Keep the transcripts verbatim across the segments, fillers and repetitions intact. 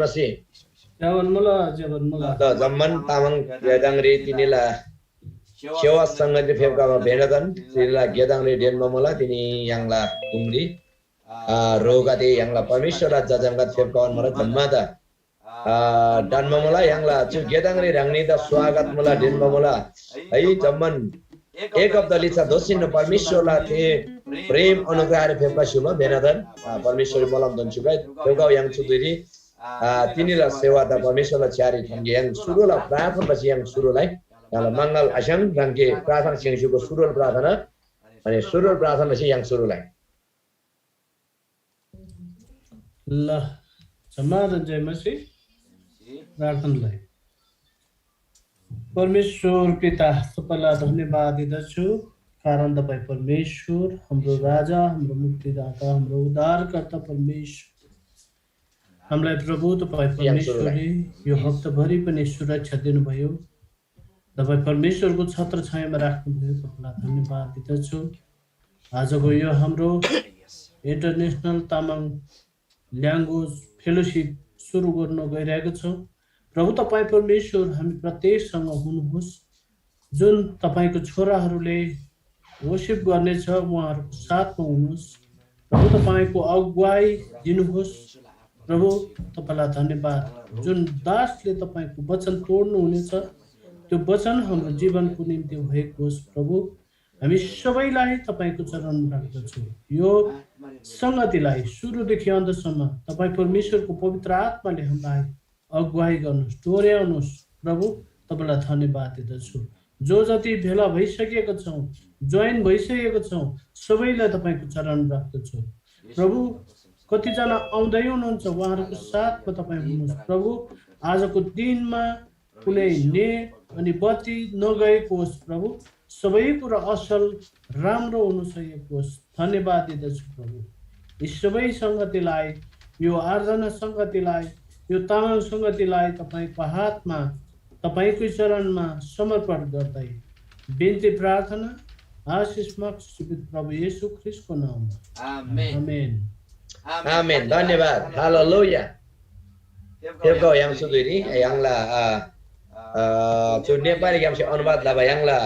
मसी। ज्‍यबा मुला, ज्‍यबा मुला। त जम्‍मान तामाङ गेदाङरी तिनीला सेवा संगति फेप्‍खबा भेडादन तिनीला गेदाङरी ढेन्‍बा मुला, तिनी य्‍हाङला गुङरी आ, रोगदे य्‍हाङला परमेश्‍वरला जजमगद फेप्‍खबान मुला जम्‍मादा आ, ढन्‍बा मुला। य्‍हाङला चु गेदाङरी ह्राङनीदा स्वागत मुला, ढिन्‍बा मुला। है जम्‍मान एक हप्ता लिच्‍छा दोःसीनोन परमेश्‍वरला थे प्रेम अनुग्रहरी फेप्‍खा स्‍युबा बेनादन आ, परमेश्‍वररी मोलम दोन स्‍युबा फेप्‍खा य्‍हाङ चु धुइरी आ, तिनीला सेवादा परमेश्‍वरला छ्‌यारी थान्‍गे य्‍हाङ सुरुला प्रार्थना लसी य्‍हाङ सुरुलाई य्‍हाङला मङ्गल आस्‍याङ ह्राङके प्रार्थना स्‍य्‍हाङ स्‍युबा सुरुला प्रार्थना अनि सुरुला प्रार्थना लसी य्‍हाङ सुरुलाई। ल, जम्‍मादान जय मसीह। प्रार्थना लइ। परमेश्वर पिता, तपाईँलाई धन्यवाद दिँदछु, कारण तपाईँ परमेश्वर, हाम्रो राजा, हाम्रो मुक्तिदाता, हाम्रो उद्धारकर्ता परमेश्वर। हामीलाई प्रभु तपाईँ परमेश्वरले यो हप्ताभरि पनि सुरक्षा दिनुभयो। तपाईँ परमेश्वरको छत्र छायामा राख्नुभयो, तपाईँलाई धन्यवाद दिँदछु। आजको यो हाम्रो इन्टरनेसनल तामाङ ल्याङ्ग्वेज फेलोसिप सुरु गर्न गइरहेको छौँ। प्रभु तपाईँ परमेश्वर हामी प्रत्येकसँग हुनुहोस्। जुन तपाईँको छोराहरूले वर्सिप गर्नेछ उहाँहरूको साथमा हुनुहोस्। प्रभु तपाईँको अगुवाई दिनुहोस्। प्रभु तपाईँलाई धन्यवाद, जुन दासले तपाईँको वचन तोड्नुहुनेछ त्यो वचन हाम्रो जीवनको निम्ति भएको होस्। प्रभु हामी सबैलाई तपाईँको चरण राख्दछौँ। यो सङ्गतिलाई सुरुदेखि अन्तसम्म तपाईँ परमेश्वरको पवित्र आत्माले हामीलाई अगुवाई गर्नुहोस्, डोर्याउनुहोस्। प्रभु, तपाईँलाई धन्यवाद दिँदछु। जो जति भेला भइसकेका छौँ, जोइन भइसकेका छौँ, सबैलाई तपाईँको चरण राख्दछु। प्रभु, कतिजना आउँदै हुनुहुन्छ, उहाँहरूको साथमा तपाईँ हुनुहोस्। प्रभु, आजको दिनमा कुनै ने अनि बत्ती नगएको होस्। प्रभु, सबै कुरा असल, राम्रो हुन सकेको होस्। धन्यवाद दिँदछु प्रभु। यी सबै सङ्गतिलाई, यो आराधना सङ्गतिलाई, यो तामाङ सङ्गतिलाई तपाईँको हातमा, तपाईँकै चरणमा समर्पण गर्दै बिन्ती प्रार्थना आशिष माग्छु जीवित प्रभु येशू ख्रीष्टको नाउँमा। आमेन। आमेन। आमेन। धन्यवाद। हालेलुया। फेप्‍खउ य्‍हाङ सुधुइरी य्‍हाङला आ, आ, चु नेपाली ग्‍यामसे अनुवाद लबा य्‍हाङला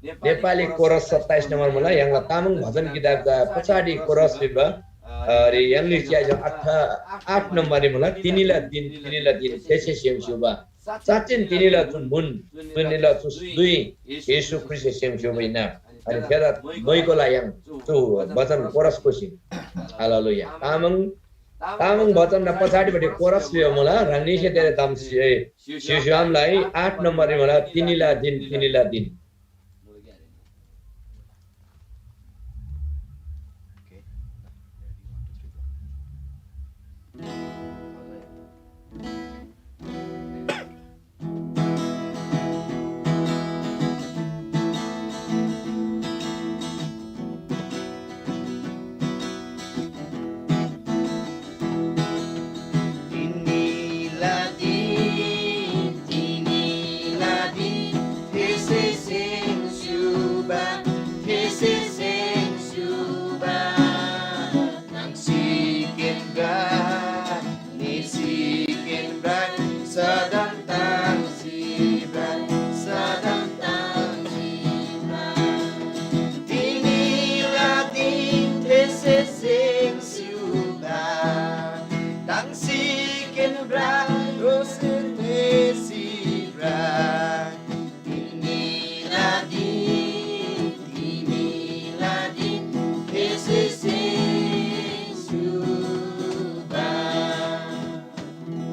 नेपाली कोरस सत्ताइस नम्बर मुला य्‍हाङला तामाङ भजन किताबदा पछाडि कोरस भिबा अरे य्‍हाङनी च्‍याइजो आठ आठ नम्बररी मुला तिनीला दिन तिनीला दिन थेसे सेम स्‍युबा। साँच्‍चिन तिनीला चु मुन तिनीला चु दुई येशू ख्रीष्‍टसे सेम स्‍युबा हिन्‍ना। अनि थेदा मैकोला य्‍हाङ चु भजन कोरस कोसी। हालेलुया। तामाङ तामाङ भजन र पछाडिपट्टि कोरस भियो मुला ह्राङनीसे तेरे ताम सिस्युआमलाई आठ नम्बररी मुला तिनीला दिन तिनीला दिन।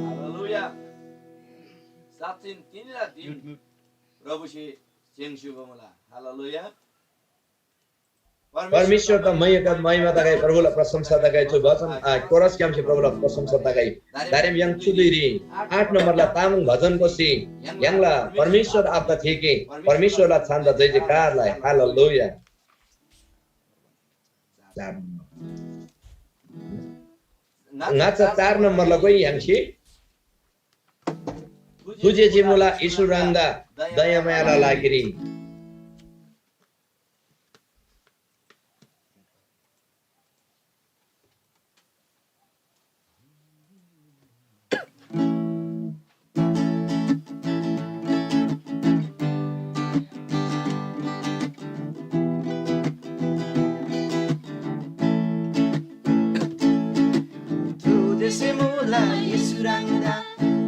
हालेलुया। साँच्‍चिन तिनीला दिन प्रभुसे सेङ स्‍युबा मुला। हालेलुया। परमेश्‍वर त महिमा महिमा तगै प्रभुला प्रशंसा तगै चु वचन आ, कोरस ग्‍यामसे प्रभुला प्रशंसा तगै। दारेम य्‍हाङ चुदुइरी आठ नम्बरला तामाङ भजन कोसी य्‍हाङला परमेश्‍वर आप्‍दा थिके परमेश्‍वरला छान्‍दा जय जयकारलाई। हालेलुया। ङाच्‍छा चार नम्बरला कोइ य्‍हाङसे तुझे चिमुला येशू ह्राङदा दयामायाला लागिरी। ह्राङदा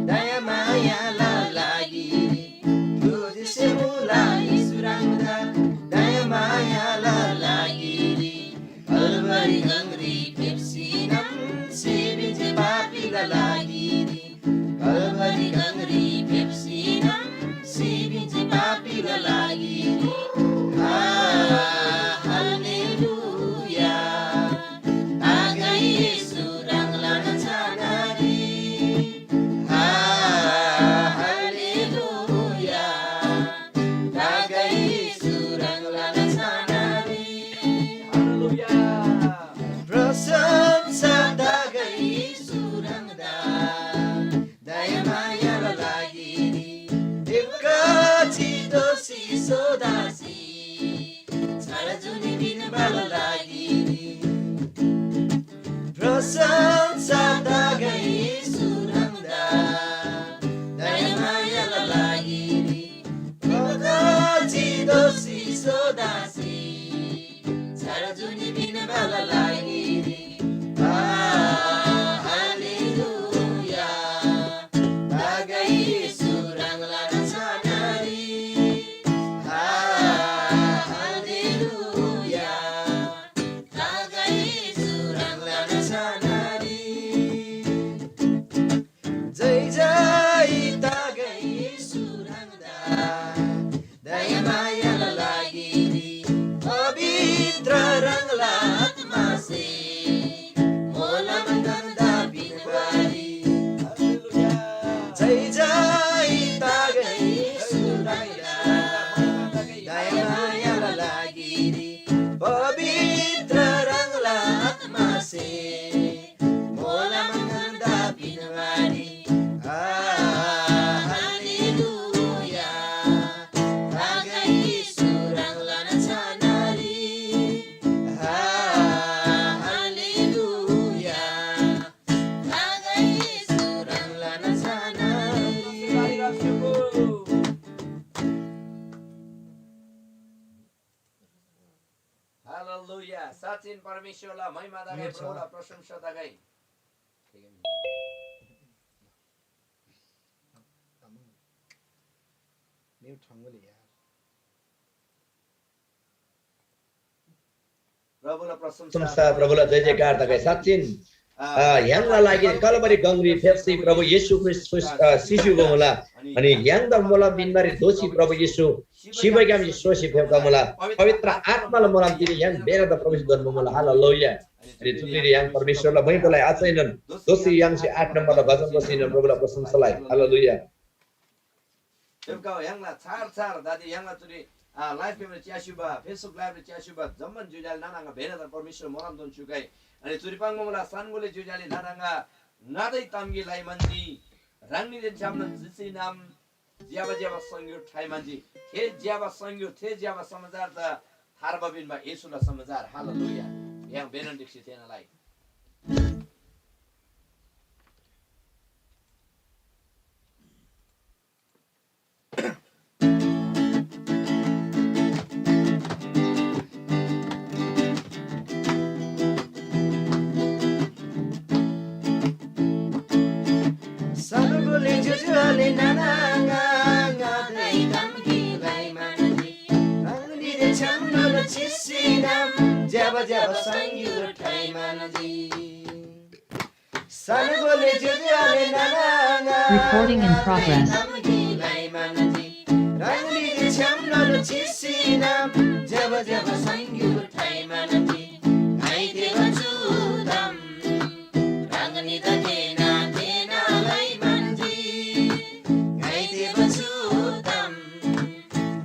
दयामायाला लागिरी, दोःसी मुला येशू ह्राङदा दयामायाला लागिरी। कलवरी गङरी फेप्‍सीनम सिबिन्‍जी पापीला लागिरी। कलवरी गङरी फेप्‍सीनम सिबिन्‍जी पापीला लागिरी। हा, हालेलुया। तागै येशू ह्राङला नाछानारी। हा, हालेलुया। तागै येशू ह्राङला नाछानारी। हालेलुया। प्रशंसा तागै येशू ह्राङदा। दयामायाला लागिरी। देवका चितोसी सोदासी। छार जुनी पिन्‍बाला लागिरी। प्रशंसा तागै येशू ह्राङदा। दयामायाला लागिरी। देवका चितोसी सोदासी। छार जुनी पिन्‍बाला लागिरी। आ, हालेलुया। तागै येशू ह्राङला नाछानारी। आ, हालेलुया। तागै येशू ह्राङला नाछानारी। जय जय तागै येशू ह्राङदा। दयामायाला लागिरी पवित्र ह्राङला आत्मासे मोलम गन्‍दा पिन्‍बारी। जय जय तागै येशू ह्राङदा। दयामायाला लागिरी पवित्र ह्राङला आत्मासे मोलम गन्‍दा पिन्‍बारी। आ, हालेलुया। तागै येशू ह्राङला नाछानारी। आ, हालेलुया। तागै येशू ह्राङला नाछानारी। हालेलुया। साँच्‍चिन परमेश्‍वरला महिमा तगै, प्रभुला प्रशंसा तगै। प्रभुला प्रशंसा, प्रभुला जय जयकार तगै। साँच्‍चिन, अ, य्‍हाङला लागिरी कलवरी गङरी फेप्‍सी प्रभु येशू ख्रीष्‍ट, अ, सिसी मुला। अनि य्‍हाङदा मोलम पिन्‍बारी दोःसी प्रभु येशू सिबाग्‍याम सोसी फेप्‍खमुला। पवित्र आत्‍माला मोलम तिनी य्‍हाङ बेनादा प्रभुसे दोन्‍बो मुला। हालेलुया। अनि चुदिरी य्‍हाङ परमेश्‍वरला महिमालाई आचैनन दोःसी य्‍हाङसे आठ नम्बरला भजन दोःसी प्रभुला प्रशंसालाई। हालेलुया। फेप्‍खउ य्‍हाङला छार छार दादी य्‍हाङला चुरी, आ, live camera च्‍यास्‍युबा, Facebook live च्‍यास्‍युबा जम्‍मान ज्‍योज्‍याल नानाङा बेनादा परमेश्‍वर मोलम दोन स्‍युगै। अनि चुरी पाङ्बा मुला सानगोले ज्‍योज्‍याली नानाङा ङादै ताम गे लाइ मन्‍जी। ह्राङनीदेन छ्‌यामनोन जिसी नाम ज्‍यबा ज्‍यबा सङ्‌गुर ठाइ म्‍हन्‍जी। थे ज्‍यबा सङ्‌गुर, थे ज्‍यबा समाचार चा थार्बा पिन्‍बा येशूला समाचार। हालेलुया। य्‍हाङ बेनन ढिक्‍सी थेःना लइ। सालुगुले ज्‍योज्‍यो आले नाना आङा, ङादै ताम गे लाइ म्‍हन्‍जी। ह्राङनीदे छ्‌याम नोन चिसीनम ज्‍यबा ज्‍यबा सङ्‌गुर ठाइ म्‍हन्‍जी। सालुगुले ज्‍योज्‍यो आले नाना आङा, Recording in ङादै progress. ताम गे लाइ म्‍हन्‍जी। ह्राङनीदे छ्‌याम नोन चिसीनम ज्‍यबा ज्‍यबा सङ्‌गुर ठाइ म्‍हन्‍जी। ङाइ तेबा चु ताम ह्राङनीदा थेःना थेःना लइ म्‍हन्‍जी। ङाइ तेबा चु ताम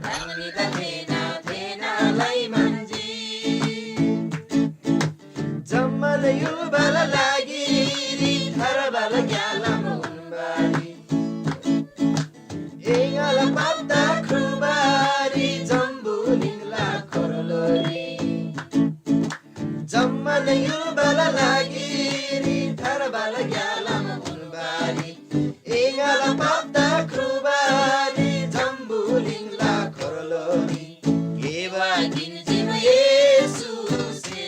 ह्राङनीदा थेःना थेःना लइ म्‍हन्‍जी। जम्‍मान य्‍हुलबाला लागिरी थार्बाला ग्‍यालाम उन्‍बारी। एङाला पाप्‍दा ख्रुबारी जम्‍बुलिङला खोर्लोरी। जम्‍मान य्‍हुलबाला लागिरी थार्बाला ग्‍यालाम उन्‍बारी। एङाला पाप्‍दा ख्रुबारी जम्‍बुलिङला खोर्लोरी। एबा गिन जिम येशूसे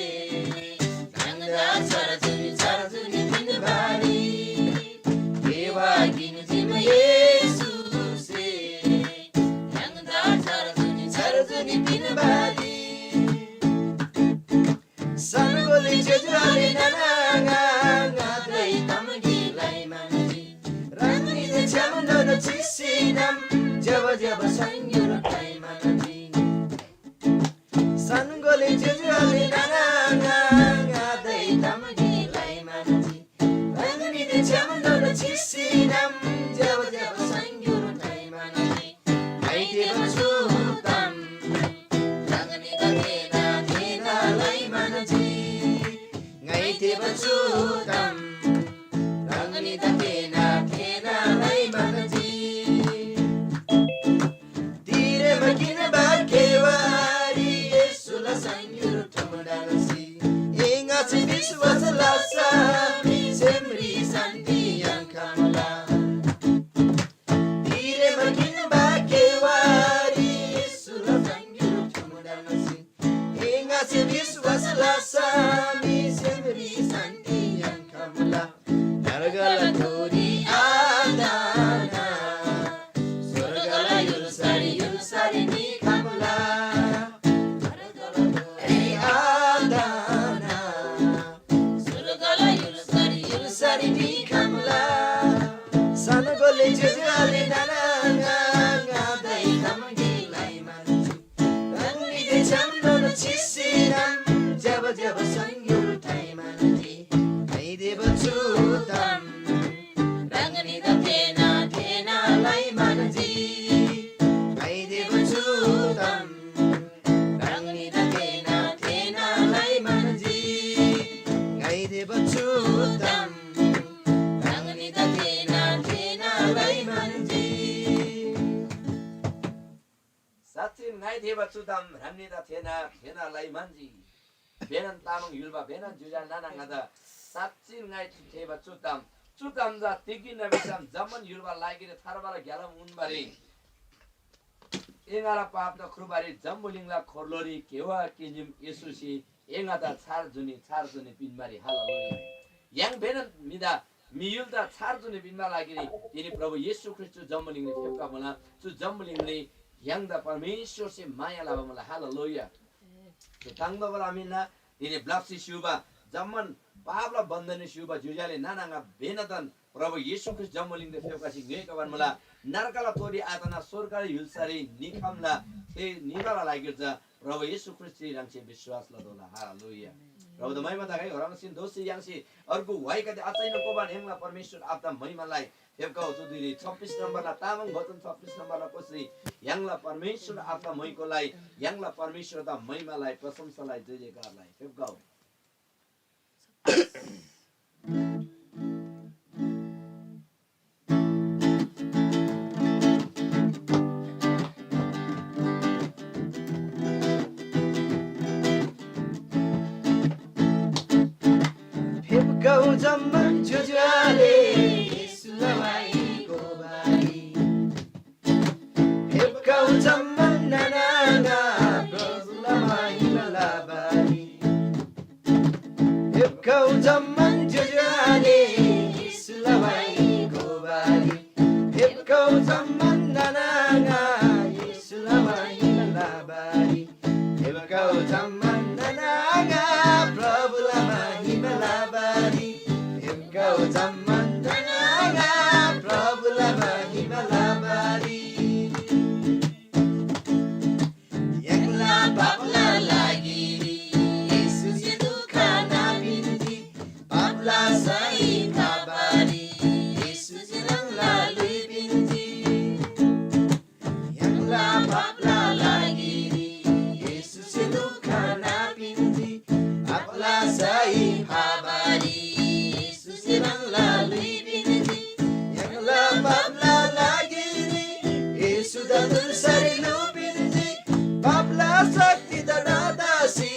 ह्राङदा छार जुनी छार जुनी पिन्‍बारी। दोनो चिसिनम, ज्‍यबा ज्‍यबा सङ्ग्‍युर टाइमानजी। सनगोले ज्‍योज्‍यो आले नाना आङा, आङा दै ताम गे लाइमानजी। ह्राङनीदे छ्‌याम दोनो चिसिनम, ज्‍यबा ज्‍यबा सङ्ग्‍युर टाइमानजी। ङाइदेबा चु ताम, ह्राङनीदा थेःना थेःना लाइमानजी। ङाइदेबा चु ताम, ह्राङनीदा थेःना थेःना लाइमानजी। तिरेमा किन बाकेवारी येशूला सङ्ग्‍युर ठमडासी। एङासे विश्‍वास लसा मी सेमरी शान्ति याङ्‌खम्‍ला। तिरेमा किन बाकेवारी येशूला सङ्ग्‍युर ठमडासी। एङासे विश्‍वास लसा मी सेमरी शान्ति याङ्‌खम्‍ला। नरगला थोरी आदाना, स्वर्गला य्‍हुल्‍सारी य्‍हुल्‍सारी निखम्‍ला। नरगला थोरी आदाना, स्वर्गला य्‍हुल्‍सारी य्‍हुल्‍सारी निखम्‍ला। सनगोले ज्‍योज्‍यो आले नाना आङा, आङा दै ताम गे लाइमानजी। ह्राङनीदे छ्‌याम दोनो चिसिनम, ज्‍यबा ज्‍यबा सङ्ग्‍युर टाइमानजी। ङाइदेबा चु ताम, ह्राङनीदा थेःना थेःना लाइमानजी। ङाइदेबा चु ताम, ह्राङनीदा थेःना थेःना लाइमानजी। ङाइदेबा चु ताम, ह्राङनीदा थेःना थेःना लाइमानजी। साँच्‍चिन ङाइदेबा चु ताम ह्राङनीदा थेःना थेःना लाइमानजी। बेनान तामाङ य्‍हुल्‍बा बेनान ज्‍योज्‍यो नाना आङादा साँच्‍चिन ङाइ थेःबा चु ताम, चु ताम चा तिग हिन्‍ना भिसम जम्‍मान य्‍हुल्‍बा लागिरी थार्बाला ग्‍यालाम उन्‍बारी एङाला पापदा ख्रुबारी जम्‍बुलिङला खोर्लोरी केवा किन्‍जिम येशूसे एङादा छार जुनी छार जुनी पिन्‍बारी। हालेलुया। य्‍हाङ बेनान म्‍हिदा म्‍हि य्‍हुलदा छार जुनी पिन्‍बा लागिरी तिनी प्रभु येशू ख्रीष्‍ट चु जम्‍बुलिङरी फेप्‍खबा मुला। चु जम्‍बुलिङरी य्‍हाङदा परमेश्‍वरसे माया लबा मुला। हालेलुया। चु ताङ्तोःबा आमिन ना, तिनी ब्‍लप्‍सी स्‍युबा जम्‍मान पापला बन्‍धनरी स्‍युबा ज्‍योज्‍यो आले नाना आङा बेनातन प्रभु येशू ख्रीष्‍ट जम्‍बुलिङरी फेप्‍खसी ङ्‌योइखबान मुला। नरकला तोरी आतना स्‍वर्गला य्‍हुल्‍सारी निखम्‍ला। थे निबाला लागिरी चा प्रभु येशू ख्रीष्‍टरी ह्राङसे विश्‍वास लतोःला। हालेलुया। प्रभुदा महिमा तगै। ह्राङसेन दोःसी य्‍हाङसे अर्गु व्‍हाइगदे अचैन कोबान य्‍हाङला परमेश्‍वर आबादा महिमा लइ। फेप्‍खउ चु धुइरी छब्बिस नम्‍बरला तामाङ बचन छब्बिस नम्‍बरला कोसरी य्‍हाङला परमेश्‍वर आबादा महिमा लइ। य्‍हाङला परमेश्‍वरदा महिमा लइ, प्रशंसा लइ, जय जयकार लइ। फेप्‍खउ। फेप्‍खउ जम्‍मान ज्‍योज्‍यो आले येशूला व्‍हाइ गोबारी। फेप्‍खउ जम्‍मान नाना आङा प्रभुला महिमा लबारी। फेप्‍खउ जम्‍मान ज्‍योज्‍यो आले येशूला व्‍हाइ गोबारी। फेप्‍खउ जम्‍मान नाना आङा येशूला महिमा लबारी। फेप्‍खउ जम्‍मान नाना आङा प्रभुला महिमा लबारी। फेप्‍खउ जम्‍मान नाना आङा प्रभुला महिमा लबारी। य्‍हाङला पापला लागिरी येशूसे दुःख नापिन्‍जी। पापला सही फाबारी येशूसे ह्राङला ल्‍हुइ पिन्‍जी। य्‍हाङला पापला लागिरी येशूसे दुःख नापिन्‍जी। पापला सही फाबारी येशूसे ह्राङला ल्‍हुइ पिन्‍जी। य्‍हाङला पापला लागिरी येशूदा क्रुसरी ल्‍हु पिन्‍जी। पापला शक्तिदा डाँडासी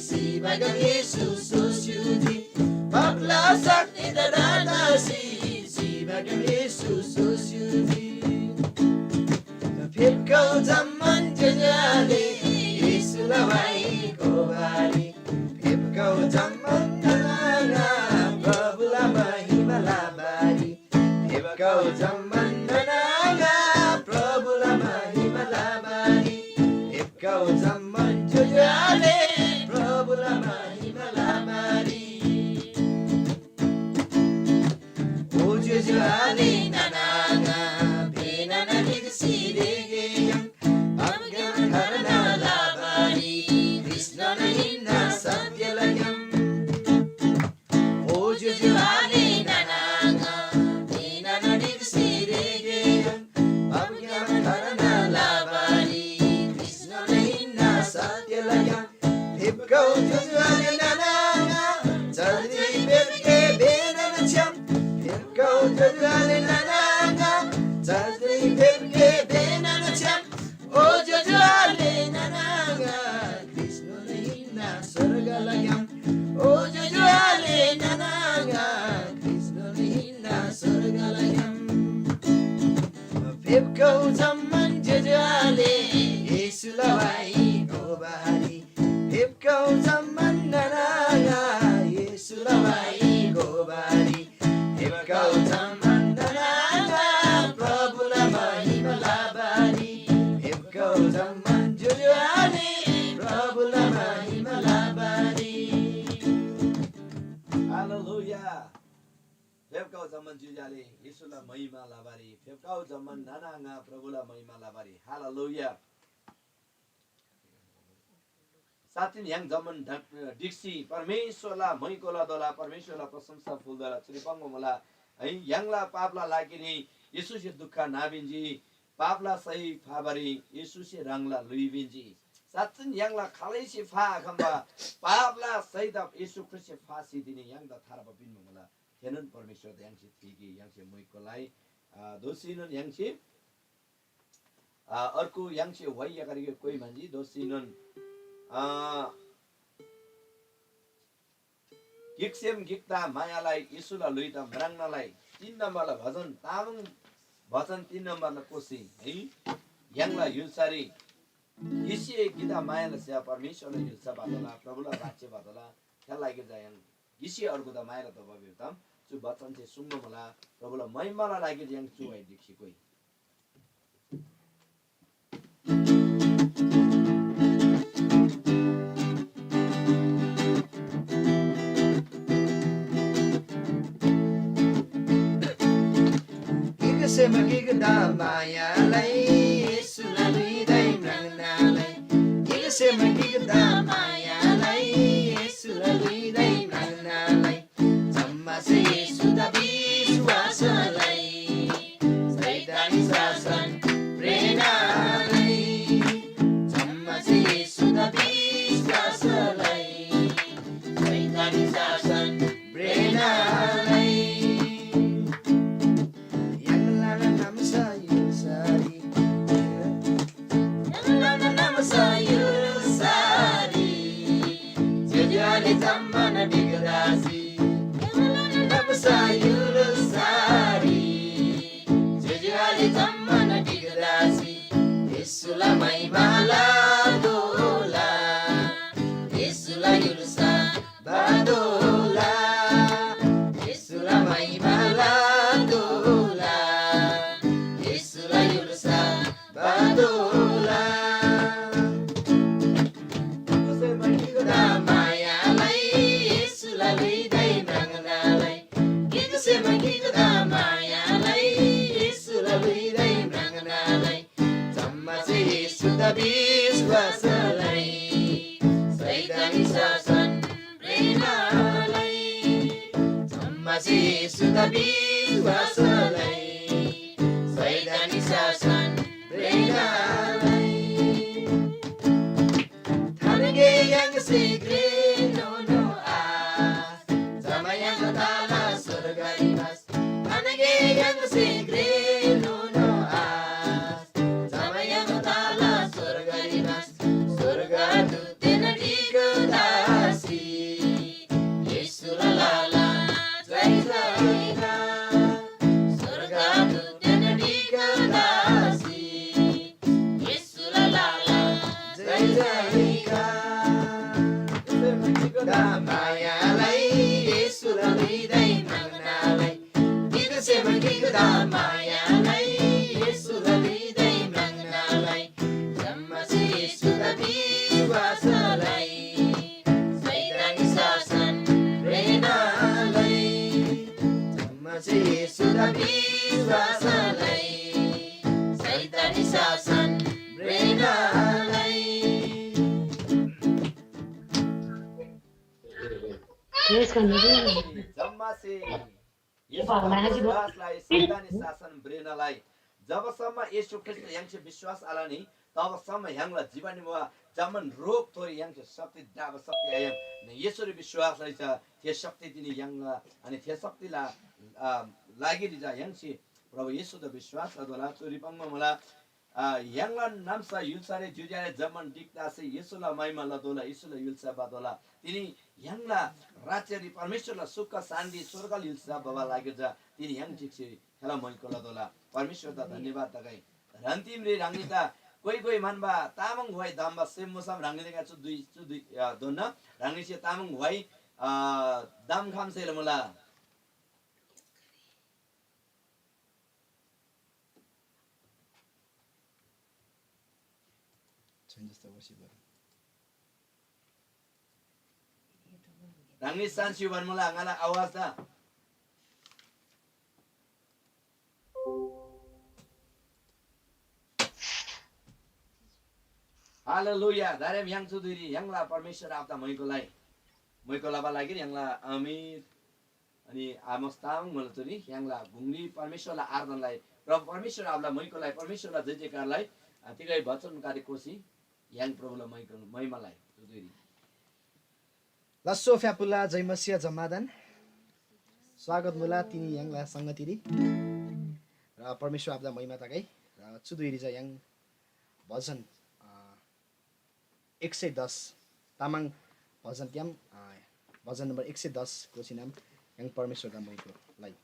सिबाग्‍याम येशू सोस्‍युजी। पापला शक्तिदा डाँडासी सिबाग्‍याम येशू सोस्‍युजी। फेप्‍खउ जम्‍मान ज्‍योज्‍यो आले येशूला व्‍हाइ गोबारी। फेप्‍खउ जम्‍मान नाना प्रभुला महिमा लबारी। फेप्‍खउ जम्‍मान नाना प्रभुला महिमा लबारी। फेप्‍खउ जम्‍मान ज्‍योज्‍यो आले प्रभुला महिमा लबारी। ओ ज्‍योज्‍यो आले नाना आङा फेप्‍खउ जम्‍मान ज्‍योज्‍यो आले, येशूला वाइ गोबारी। फेप्‍खउ जम्‍मान नाना आङा, येशूला वाइ गोबारी। फेप्‍खउ जम्‍मान नाना आङा, प्रभुला महिमा लबारी। फेप्‍खउ जम्‍मान ज्‍योज्‍यो आले, प्रभुला महिमा लबारी। हालेलुया। फेप्‍खउ जम्‍मान ज्‍योज्‍यो आले, येशूला महिमा लबारी। फेप्‍खउ जम्‍मान नाना आङा, प्रभुला महिमा लबारी। हालेलुया। साँच्‍चिन य्‍हाङ जम्‍मान ढक-, ढिक्‍सी परमेश्‍वरला महिमा लतोःला, परमेश्‍वरला प्रशंसा फुल्‍तोःला। चुरी पाङ्बा मुला है, य्‍हाङला पापला लागिरी येशूसे दुःख नापिन्‍जी, पापला सय फाबारी येशूसे ह्राङला ल्‍हुइ पिन्‍जी। साँच्‍चिन य्‍हाङला खालैसे फाआखम्‍बा पापला सय त येशू ख्रीष्‍टसे फासी तिनी य्‍हाङदा थार्बा पिन्‍बा मुला। थेनोन परमेश्‍वरदा य्‍हाङसे थीकी, य्‍हाङसे मुइको लइ, अ, दोःसीनोन य्‍हाङसे, अ, अर्को य्‍हाङसे व्‍हाइ याकरीके कोइ म्‍हन्‍जी दोःसीनोन, अ, गिकसेम गिकदा माया लइ, येशूला ल्‍हुइदा म्राङ्ना लइ। तीन नम्‍बरला भजन, तामाङ भजन तीन नम्‍बरला कोसी है, य्‍हाङला य्‍हुल्‍सारी गिसे गिदा माया लस्‍या परमेश्‍वरला य्‍हुल्‍सा बातोःला, प्रभुला राज्‍य बातोःला। थेला लागिरी चा य्‍हाङ गिसे अर्गुदा माया लतोःबा भिबा ताम चु बचनसे सुङ्बा मुला। प्रभुला महिमाला लागिरी य्‍हाङ चु व्‍हाइ ढिक्‍सी कोइ। गिकसेम गिकदा माया लइ, येशूला ल्‍हुइदाइ म्राङ्ना लइ। गिकसेम गिकदा माया लइ, येशूला ल्‍हुइदाइ म्राङ्ना लइ। जम्‍मासे येशूदा विश्‍वास लइ, शैतान शासन भ्रेना लइ। जम्‍मासे येशूदा विश्‍वास लइ, शैतान शासन भ्रेना लइ। य्‍हाङला नाम्‍सा य्‍हुल्‍सारी, य्‍हाङला नाम्‍सा य्‍हुल्‍सारी, ज्‍योज्‍यो आले जम्‍मान ढिक्‍दासी। य्‍हाङला नाम्‍सा य्‍हुल्‍सारी, ज्‍योज्‍यो आले जम्‍मान ढिक्‍दासी। येशूला महिमा लतोःला, येशूला य्‍हुल्‍सा बातोःला, येशूला महिमा लतोःला, येशूला य्‍हुल्‍सा बातोःला। गिकसेम गिकदा माया लइ, येशूला ल्‍हुइदाइ म्राङ्ना लइ। गिकसेम गिकदा माया लइ, येशूला ल्‍हुइदाइ म्राङ्ना लइ। जम्‍मासे येशूदा विश्‍वास लइ, शैतान शासन भ्रेना लइ। जम्‍मासे येशूदा विश्‍वास लइ, शैतान शासन भ्रेना लइ। थानगे य्‍हाङसे घ्रेनोनो आश, जमा य्‍हाङला तला स्‍वर्गरी बास। थानगे य्‍हाङसे घ्रेनोनो आश, जमा य्‍हाङला तला स्‍वर्गरी बास। स्‍वर्गदूतदेन ढिक्‍दासी येशूला लाला जय जयकार। स्‍वर्गदूतदेन ढिक्‍दासी येशूला लाला जय जयकार। गिकसेम गिकदा माया लइ, येशूला ल्‍हुइदाइ म्राङ्ना लइ। गिकसेम गिकदा माया लइ, येशूला ल्‍हुइदाइ म्राङ्ना लइ। जम्‍मासे येशूदा विश्‍वास लइ, शैतान शासन भ्रेना लइ। जम्‍मासे येशूदा विश्‍वास लइ, शैतान शासन भ्रेना लइ। जम्‍मासे येशूदा विश्‍वास लइ, शैतानी शासन भ्रेना लइ। जबसम्म येशू ख्रीष्‍टदा य्‍हाङसे विश्‍वास आलनी, तबसम्म य्‍हाङला जीवनरी मुबा जम्‍मान रोगथोरी य्‍हाङसे शक्ति, डाबा शक्ति आयाङ्। नि येशूरी विश्‍वास लइ चा थे शक्ति तिनी य्‍हाङला, अनि थे शक्तिला, अ, लागिरी चा य्‍हाङसे प्रभु येशूदा विश्‍वास लतोःला। चुरी पाङ्बा मुला, अ, य्‍हाङला नाम्‍सा य्‍हुल्‍सारी ज्‍योज्‍यो आले जम्‍मान ढिक्‍दासे येशूला महिमा लतोःला, येशूला य्‍हुल्‍सा बातोःला। तिनी य्‍हाङला राज्‍यरी परमेश्‍वरला सुख शान्‍ति स्‍वर्गला य्‍हुल्‍सा भबा लागिर चा तिनी य्‍हाङ ढिक्‍सी थेला मैको लतोःला। परमेश्‍वरदा धन्‍यवाद तगै। ह्रान्‍तिमरी ह्राङनीदा कोइ कोइ म्‍हन्‍बा तामाङ व्‍हाइ दाम्‍बा सेम मुसम ह्राङनीदा चु दुइ, चु दुइ, अ, दोन्‍ना ह्राङनीसे तामाङ व्‍हाइ, अ, दाम खम्‍सेल मुला। छैन जस्तो वर्षी भयो। ह्राङनी सान्‍सी भन मुला ङाला आवाज ता। हालेलुया। दारेम य्‍हाङ चु धुइरी य्‍हाङला परमेश्‍वर आबादा मैको लइ। मैको लबा लागिरी य्‍हाङला अमिर अनि आमोस तामाङ मुला चुरी य्‍हाङला गुङरी परमेश्‍वरला आराधनालाई, प्रभु परमेश्‍वर आबाला मैको लइ, परमेश्‍वरला जय जयकारलाई, आ, तिगै वचन कार्य कोसी य्‍हाङ प्रभुला मैको, महिमालाई चु धुइरी। लास्‍सो फ्‍याफुल्‍ला जय मसीह जम्‍मादान। स्वागत मुला तिनी य्‍हाङला संगतिरी। र परमेश्‍वर आबादा महिमा तगै। र चु धुइरी चा य्‍हाङ भजन, अ, एक सय दस तामाङ भजनग्‍याम, अ, भजन नम्बर एक सय दस को सिनाम य्‍हाङ परमेश्‍वरदा मैको लइ।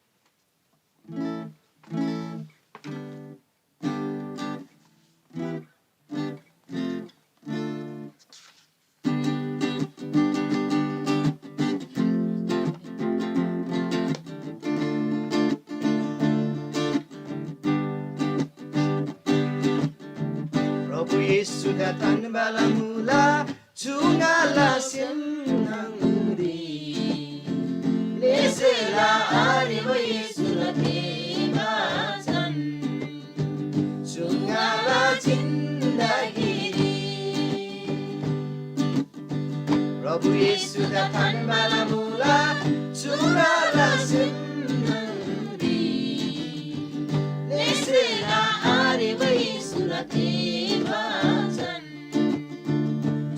प्रभु येशूदा तान्‍बाला मुला चु ङाला सेम न्‍हङरी। नेसेला आरेबा येशूला प्रेम बचन चु ङाला जिन्दगीरी। प्रभु येशूदा थान्‍बाला मुला चु ङाला सेम न्‍हङरी। नेसेला आरेबा येशूला प्रेम बचन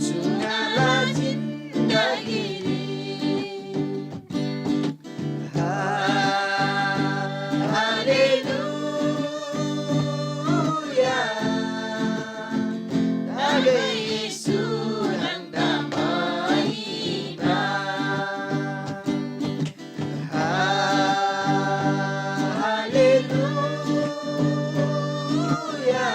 चु ङाला जिन्दगीरी। हा, हालेलुया। तागै येशू ह्राङदा महिमा। हा, हालेलुया।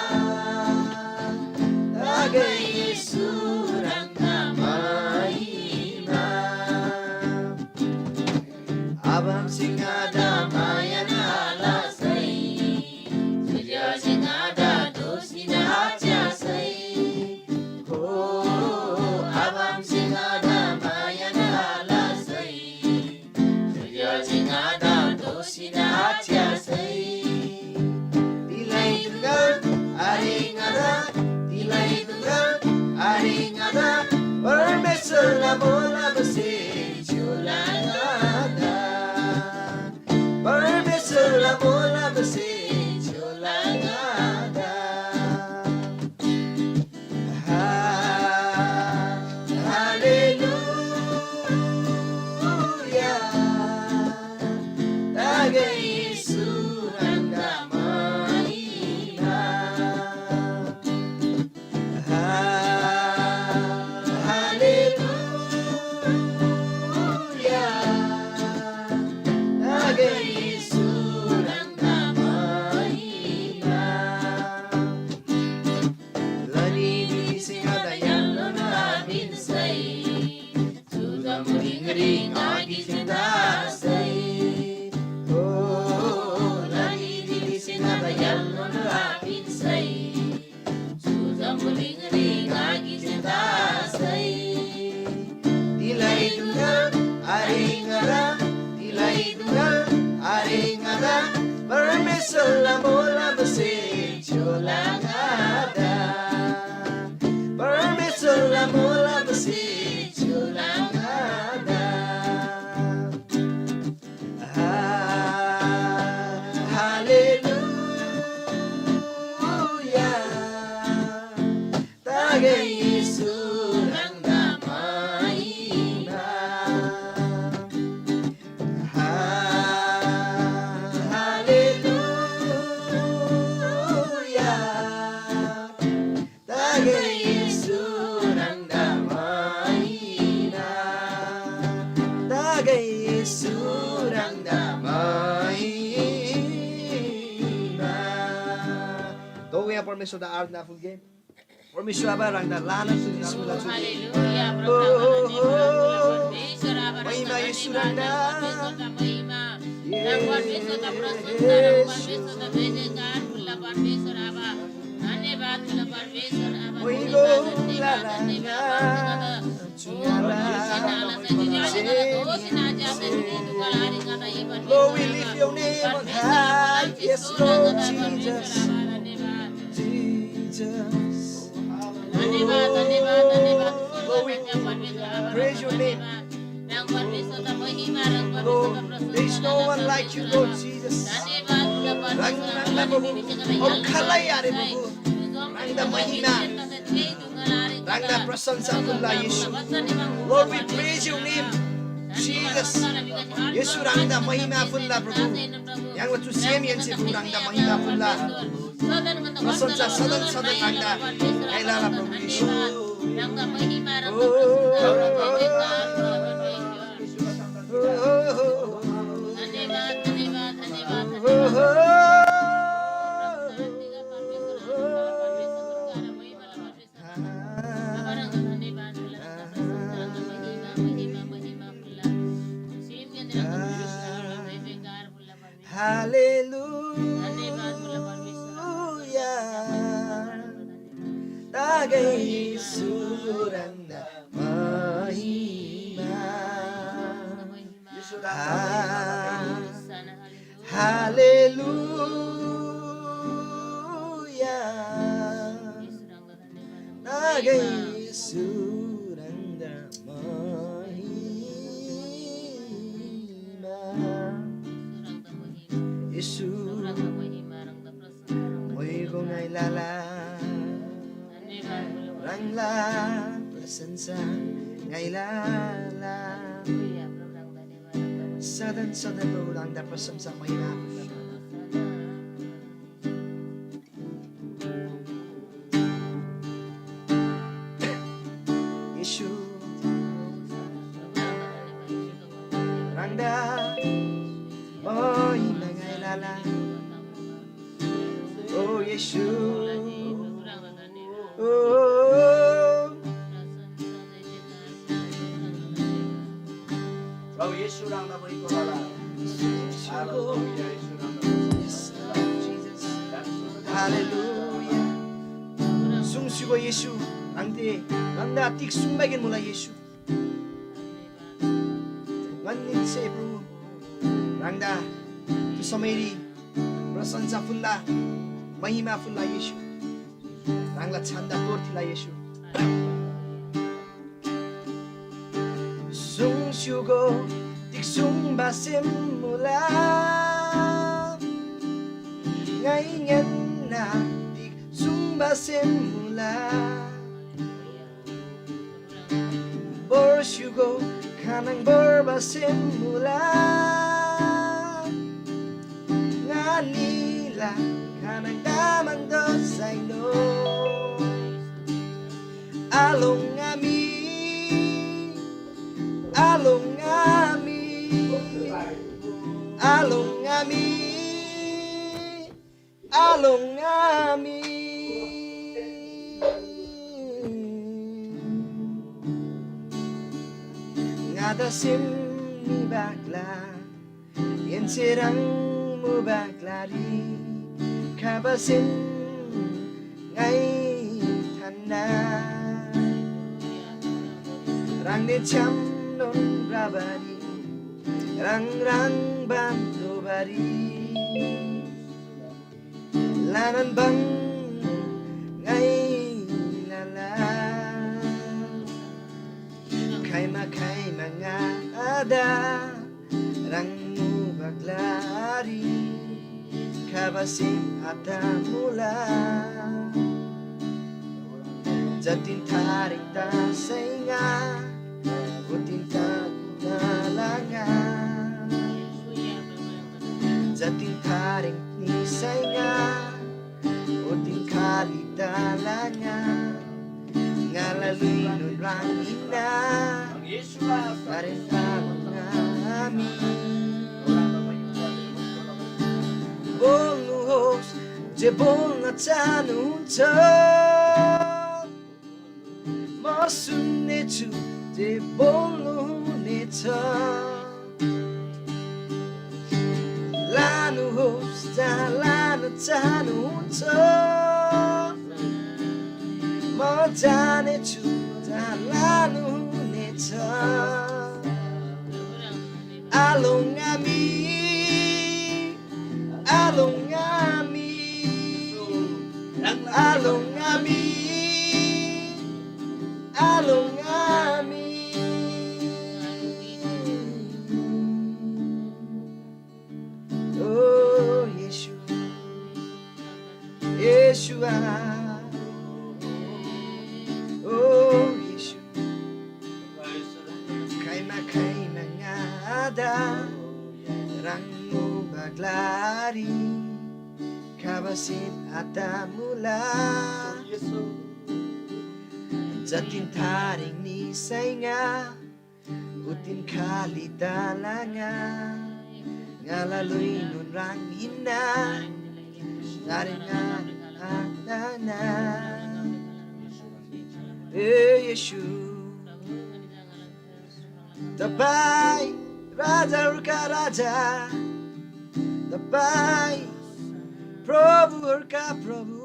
तागै येशू ह्राङदा महिमा। आबामसे ङादा माया आलसै, ज्‍योज्‍योसे ङादा दोःसीन आच्‍यासै। हो, आबामसे ङादा माया आलसै, ज्‍योज्‍योसे ङादा दोःसीन आच्‍यासै। तिलै दुख आरे ङादा, तिलै दुख आरे ङादा, परमेश्‍वरला मोलमसे ज्‍योला ङादा। परमेश्‍वरला मोलमसे ज्‍योला ङादा। हा, हालेलुया। तागै येशू ह्राङदा महिमा। हा, हालेलुया। तागै येशू ह्राङदा महिमा। लनी दिसे ङादा य्‍हालनोन आपिन्‍सै। चु जम्‍बुलिङरी ङा गिकसे तसै। ओ, लनी दिसे ङादा य्‍हालनोन आपिन्‍सै। चु जम्‍बुलिङरी ङा गिकसे तसै। तिलै दुख आरे ङादा, तिलै दुख आरे ङादा, परमेश्‍वरला मोलमसे ज्‍योला ङादा। परमेश्‍वरला मोलमसे ज्‍योला ङादा। हा, हालेलुया। तागै येशू ह्राङदा महिमा। हा, हालेलुया। परमेश्वरदा आराधना फुल्‍गे। परमेश्वर आबा, ह्राङदा ल्‍हानान स्तुति स्‍मुला चु। हालेलुया, प्रभु आबा, धन्यवाद, परमेश्वर आबा, महिमा येशू ह्राङदा। परमेश्वरदा महिमा। ह्राङ परमेश्वरदा प्रशंसा, ह्राङ परमेश्वरदा जय जयकार फुल्‍ला परमेश्वर आबा। धन्यवाद फुल्‍ला परमेश्वर आबा। धन्यवाद, धन्यवाद, धन्यवाद। Lord, we lift your name on high. Yes, Lord Jesus. Jesus. Lord, we praise your name. Lord, there is no one like you, Lord Jesus. ह्राङ, ह्राङदा प्रभु, अरू खालै आरे प्रभु। ह्राङदा महिमा, ह्राङदा प्रशंसा फुल्ला येशू। Lord, we praise your name, Jesus. येशू, ह्राङदा महिमा फुल्ला प्रभु। य्‍हाङला चु सेमहेन्‍से प्रभु ह्राङदा महिमा फुल्ला। प्रशंसा सदन सदन ह्राङदा। ङाइलाला प्रभु येशू। ओ, ओ, ओ, ओ। हालेलुया। तागै सुरन्द महिमा। हालेलुया। तागै सुरन्द महिमा। येशू। मोइगो ङाइलाला। ह्राङला प्रशंसा ङाइलाला। सदन सदन प्रभु ह्राङदा प्रशंसा महिमा। येशू। ह्राङदा महिमा ङाइलाला। ओ येशू। ओ। प्रभु येशू ह्राङदा महिमा ङाइलाला। हालेलुया, येशू ह्राङदा महिमा। हालेलुया। सुङस्‍युगो येशू, ह्राङसे ह्राङदा तिग सुङ्बागेन मुला येशू। ङन्‍निसे प्रभु ह्राङदा चु समयरी प्रशंसा फुल्‍ला, महिमा फुल्‍ला येशू। ह्राङला छन्‍दा तोर थिला येशू। सुङस्‍युगो तिग सुङ्बा सेम मुला, ङाइ ङ्‌यान्‍ना तिग सुङ्बा सेम मुला। भोर्स्‍युगो खानङ भोर्बा सेम मुला। ङानीला खानङ तामाङ दोसाइनो। आलोङ आमी, आलोङ आमी, आलोङ आमी। आलोङ आमी। ङादा सेम निबा ग्‍ला, एन्‍से ह्राङ मुबा ग्‍लारी खबासेन ङाइ थान्‍ना। ह्राङदेन छ्‌यामनोन भ्रबारी, ह्राङ ह्राङ बान दोबारी। ल्‍हानान भङ ङाइ लला। खाइमा खाइमा ङादा ह्राङ मुबा ग्‍लारी खबासे आत मुला। जतिन थारेङ तासै ङा, उतिन ताकुना ला ङा। जतिन थारेङ निसै ङा, उतिन खाली ताला ङा। ङाला लुइनोन ह्राङ हिन्‍ना, तारेन ताला ङा आमी। बोल्नुहोस्, जे बोल्न चाहनुहुन्छ, म सुन्नेछु जे बोल्नुहुनेछ। लानुहोस् जहाँ लान चाहनुहुन्छ, म जानेछु जहाँ लानुहुनेछ। Along ami, along ami, along ami, along ami. Oh Yesu, Yeshua, oh Yesu. खाइमा खाइमा ङादा ह्राङ मुबा ग्‍लारी खाबासेन आता मुला। जतिन थारेङ निसैङा उतिन खाली तालाङा ङाला लुइनुन ह्राङ हिन्ना। नारे ङारे आताना। ए येशू, तपाईं राजाहरूका राजा, तपाईं प्रभुहरूका प्रभु,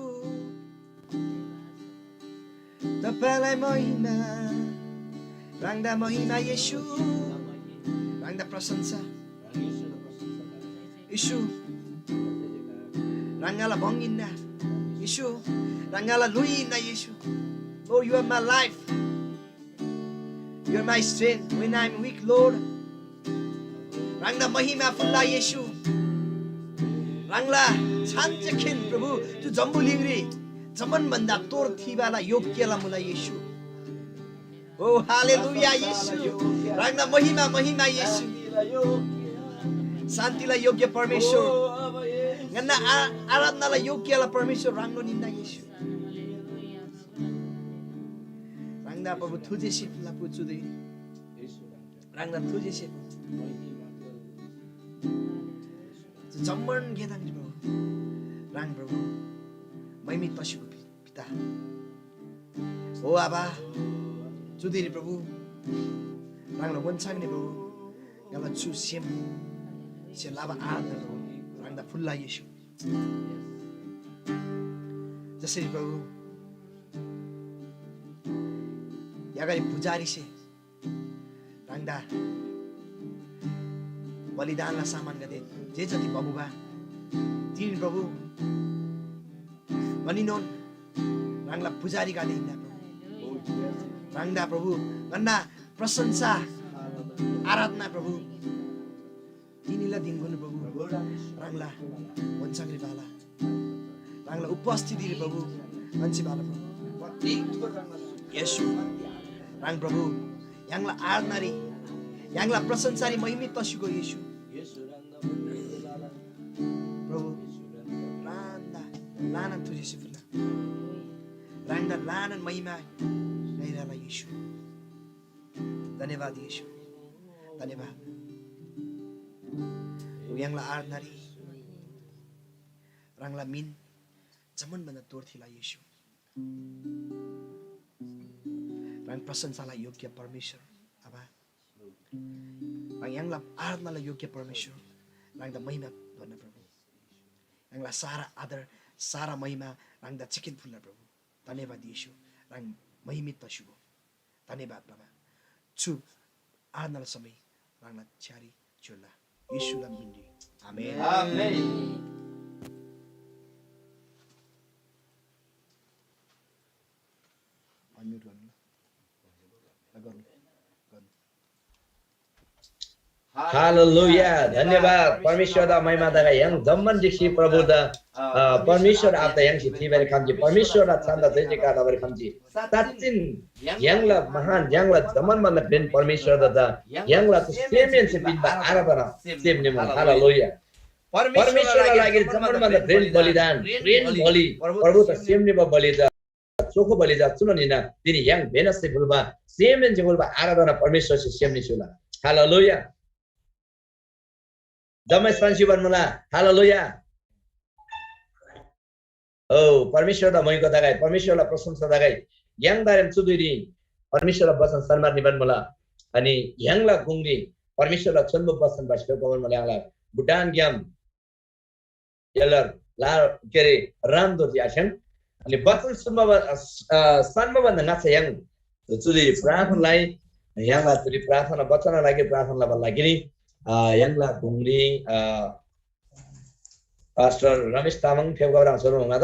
तपाईंलाई महिमा, ह्राङदा महिमा येशू, ह्राङदा प्रशंसा। येशू, ह्राङला भङ हिन्‍ना। येशू, ह्राङला लुइ हिन्‍ना येशू। Lord, you are my life. You are my strength when I am weak, Lord. ह्राङदा महिमा फुल्‍ला येशू। ह्राङला छानचेखेन प्रभु, चु जम्‍बुलिङरी जम्‍मान भन्‍दा तोर थिबाला योग्‍यला मुला येशू। ओ हालेलुया येशू। ह्राङदा महिमा, महिमा येशू। शान्तिला योग्‍य परमेश्‍वर। ङन्‍ना आ-, आराधनाला योग्‍यला परमेश्‍वर ह्राङनोन हिन्‍ना येशू। ह्राङदा प्रभु थुजेसे फुल्‍ला पु चुदे। ह्राङदा थुजेसे फुल्‍ला। जम्‍मान गेदाङ प्रभु। ह्राङ प्रभु। मैमी तसिगु पि-, पिता। ओ आबा, चुदिरी प्रभु, ह्राङला वन्‍छाङनी प्रभु, ङाला चु सेम, से लाबा आराधना प्रभु, ह्राङदा फुल्‍ला येशू। जसरी प्रभु, यागारी पुजारीसे ह्राङदा बलिदानला सामानगदे जे जति बमुबा, तिनी प्रभु, ङनीनोन ह्राङला पुजारीगदे हिन्‍ना प्रभु। ह्राङदा प्रभु, ङन्‍ना प्रशंसा, आराधना प्रभु, तिनीला दिमकुनु प्रभु, ह्राङला वन्‍छाङरी बाला, ह्राङला उपस्थितिरी प्रभु, ङन्‍सी बाला प्रभु। येशू, ह्राङ प्रभु, य्‍हाङला आराधनारी, य्‍हाङला प्रशंसारी महिमित तसीगो येशू। प्रभु, ह्राङदा ल्‍हानान थुजेसी फुल्‍ला। ह्राङदा ल्‍हानान महिमा ङाइराला येशू। धन्‍यवाद येशू। धन्‍यवाद। य्‍हाङला आराधनारी ह्राङला मिन जम्‍मान भन्‍दा तोर थिला येशू। ह्राङ प्रशंसाला योग्य परमेश्‍वर आबा। ह्राङ य्‍हाङला आराधनाला योग्य परमेश्‍वर। ह्राङदा महिमा भन्न प्रभु। य्‍हाङला सारा आदर, सारा महिमा ह्राङदा चिकिन फुल्‍ला प्रभु। धन्‍यवाद येशू। ह्राङ महिमित तस्‍युगो। धन्‍यवाद बाबा। चु आराधनाला समय ह्राङला छ्‌यारी च्‍योल्‍ला। येशूला मिनरी। आमेन। आमेन। Unmute गर्नु ल। ल, गर्नु। गर्नु। हालेलुया। धन्यवाद। परमेश्‍वरदा महिमा तगै। य्‍हाङ जम्‍मान ढिक्‍सी प्रभुदा, अ, परमेश्‍वर आबादा य्‍हाङसे थीबारी खम्‍जी। परमेश्‍वरदा छन्‍दा जय जयकार लबारी खम्‍जी। साँच्‍चिन य्‍हाङला महान, य्‍हाङला जम्‍मान भन्‍दा घ्रेन परमेश्‍वरदा चा य्‍हाङला सेमहेन्‍से पिन्‍बा आराधना सेम निमुन। हालेलुया। परमेश्‍वरला लागिरी जम्‍मान भन्‍दा घ्रेन बलिदान, घ्रेन बलि, प्रभु त सेम निबा बलि चा चोखो बलि चा चुनोन हिन्‍ना। तिनी य्‍हाङ भेनससे फुल्‍बा सेमहेन्‍से फुल्‍बा आराधना परमेश्‍वरसे सेम निस्‍युला। हालेलुया। जम्‍मै सन्‍सी भन्‍मुला। हालेलुया। ओ परमेश्‍वरदा मोइको तगै, परमेश्‍वरला प्रशंसा तगै। य्‍हाङदारेम चु धुइरी परमेश्‍वरला बचन सन्‍मार निबान मुला। अनि य्‍हाङला गुङरी परमेश्‍वरला छोन्‍बो बचन बास्‍के गोबर मुला। य्‍हाङला भुटानग्‍याम एल्डर ला, के अरे, रामदोर्जी आस्‍याङ। अनि बचन सुन्‍बा भ-, अ, स-, अ, सन्‍बा भन्‍दा ङाच्‍छा य्‍हाङ चुरी प्रार्थना लइ, य्‍हाङला चुरी प्रार्थना, बचन लागि प्रार्थना लबा लागि नि, अ, य्‍हाङला गुङरी, अ, पास्टर रमेश तामाङ फेप्‍खबा ह्राङ सोनो हुँगा त?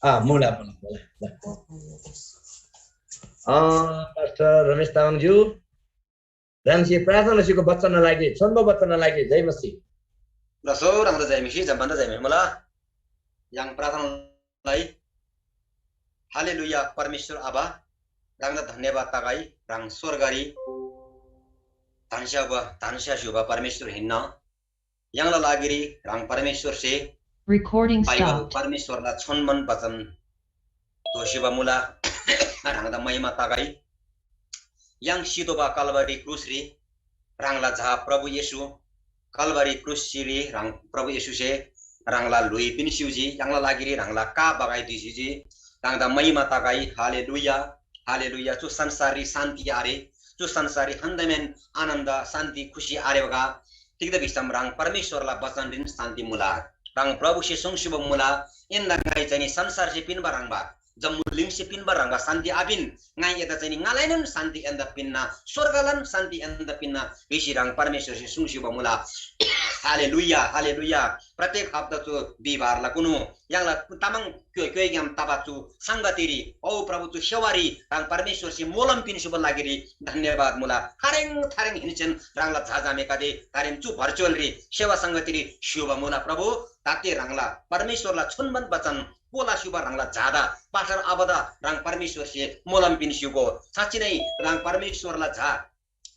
अ, मुला, मुला, मुला, ल। अ, पास्टर रमेश तामाङ ज्यू, ह्राङसे प्रार्थना लसीको बचन लागि, छोन्‍बो बचन लागि, जय मसीह। ल, सो ह्राङदा जय मसीह, जम्‍मानदा जय मसीह मुला। य्‍हाङ प्रार्थना लइ। हालेलुया, परमेश्‍वर आबा, ह्राङदा धन्‍यवाद तगै, ह्राङ स्‍वर्गरी धन्‍स्‍याबा, धन्‍स्‍या स्‍युबा परमेश्‍वर हिन्‍ना। य्‍हाङला लागिरी ह्राङ परमेश्‍वरसे Recording बाइबल stopped। परमेश्‍वरला छोन्‍बन बचन दोःसीबा मुला। ह्राङदा महिमा तगै। य्‍हाङ सितोःबा कलवरी क्रुसरी ह्राङला झा प्रभु येशू कलवरी क्रुसरी ह्राङ प्रभु येशूसे ह्राङला ल्‍हुइ पिन्‍सिउजी, य्‍हाङला लागिरी ह्राङला का बगै ढिसिजी। ह्राङदा महिमा तगै। Hallelujah, hallelujah. चु संसाररी शान्‍ति आरे, चु संसाररी खान्‍दैमेन आनन्‍द, शान्‍ति, खुसी आरेबा। तिग्‍दा भिसम ह्राङ परमेश्‍वरला बचनरीन शान्‍ति मुला। ह्राङ प्रभुसे सुङ्सिबा मुला, एन्‍दा ङाइ चाहिँ नि संसारसे पिन्‍बा ह्रङ्‌बा, जम्‍बुलिङसे पिन्‍बा ह्रङ्‌बा शान्‍ति आपिन, ङाइ एदा चाहिँ नि ङालाएनोन शान्‍ति एन्‍दा पिन्‍ना, स्‍वर्गलान शान्‍ति एन्‍दा पिन्‍ना भिसी ह्राङ परमेश्‍वरसे सुङ्सिबा मुला। Hallelujah, hallelujah. प्रत्येक हप्ता चु बिहिबारला कुनु य्‍हाङला तामाङ क्‍यो-, क्‍योइग्‍याम तबा चु संगतिरी, औ प्रभु, चु सेवारी ह्राङ परमेश्‍वरसे मोलम पिन्‍सुबा लागिरी धन्‍यवाद मुला। थारेङ थारेङ हिन्‍सेन ह्राङला झाझामेकादे तारेम चु भर्चुअलरी सेवा संगतिरी स्‍युबा मुला प्रभु। ताते ह्राङला परमेश्‍वरला छुनबन बचन कोला स्‍युबा ह्राङला झादा पास्टर आबादा ह्राङ परमेश्‍वरसे मोलम पिन्‍स्‍युगो। साँच्‍ची नै ह्राङ परमेश्‍वरला झा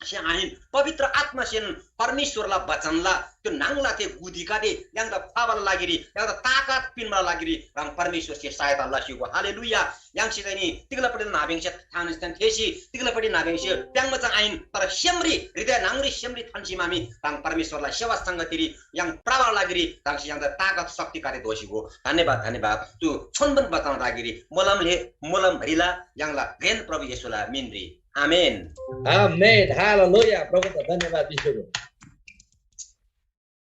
से आहिन, पवित्र आत्मासेन परमेश्‍वरला बचनला त्यो न्‍हङला थे गुदीकादे य्‍हाङदा ख्‍वाबाला लागिरी, य्‍हाङदा ताकत पिन्‍बाला लागिरी ह्राङ परमेश्‍वरसे सहायता लस्‍युगो। हालेलुया। य्‍हाङसे चाहिँ नि तिग्‍लापट्टि नाब्‍यङसे थान थेसी तिग्‍लापट्टि नाब्‍यङसे प्‍याङ्बा चाहिँ आहिन, तर सेमरी, हृदय न्‍हङरी सेमरी थान्‍सी मामी ह्राङ परमेश्‍वरला सेवा संगतिरी य्‍हाङ प्रभाव लागिरी ह्राङसे य्‍हाङदा ताकत शक्तिकादे दोःस्‍युगो। धन्‍यवाद, धन्‍यवाद। चु छोन्‍बन बचन लागिरी मोलम ले, मोलम हरिला य्‍हाङला घ्रेन प्रभु येशूला मिनरी। आमेन। आमेन। हालेलुया। प्रभुदा धन्यवाद दिन्छु।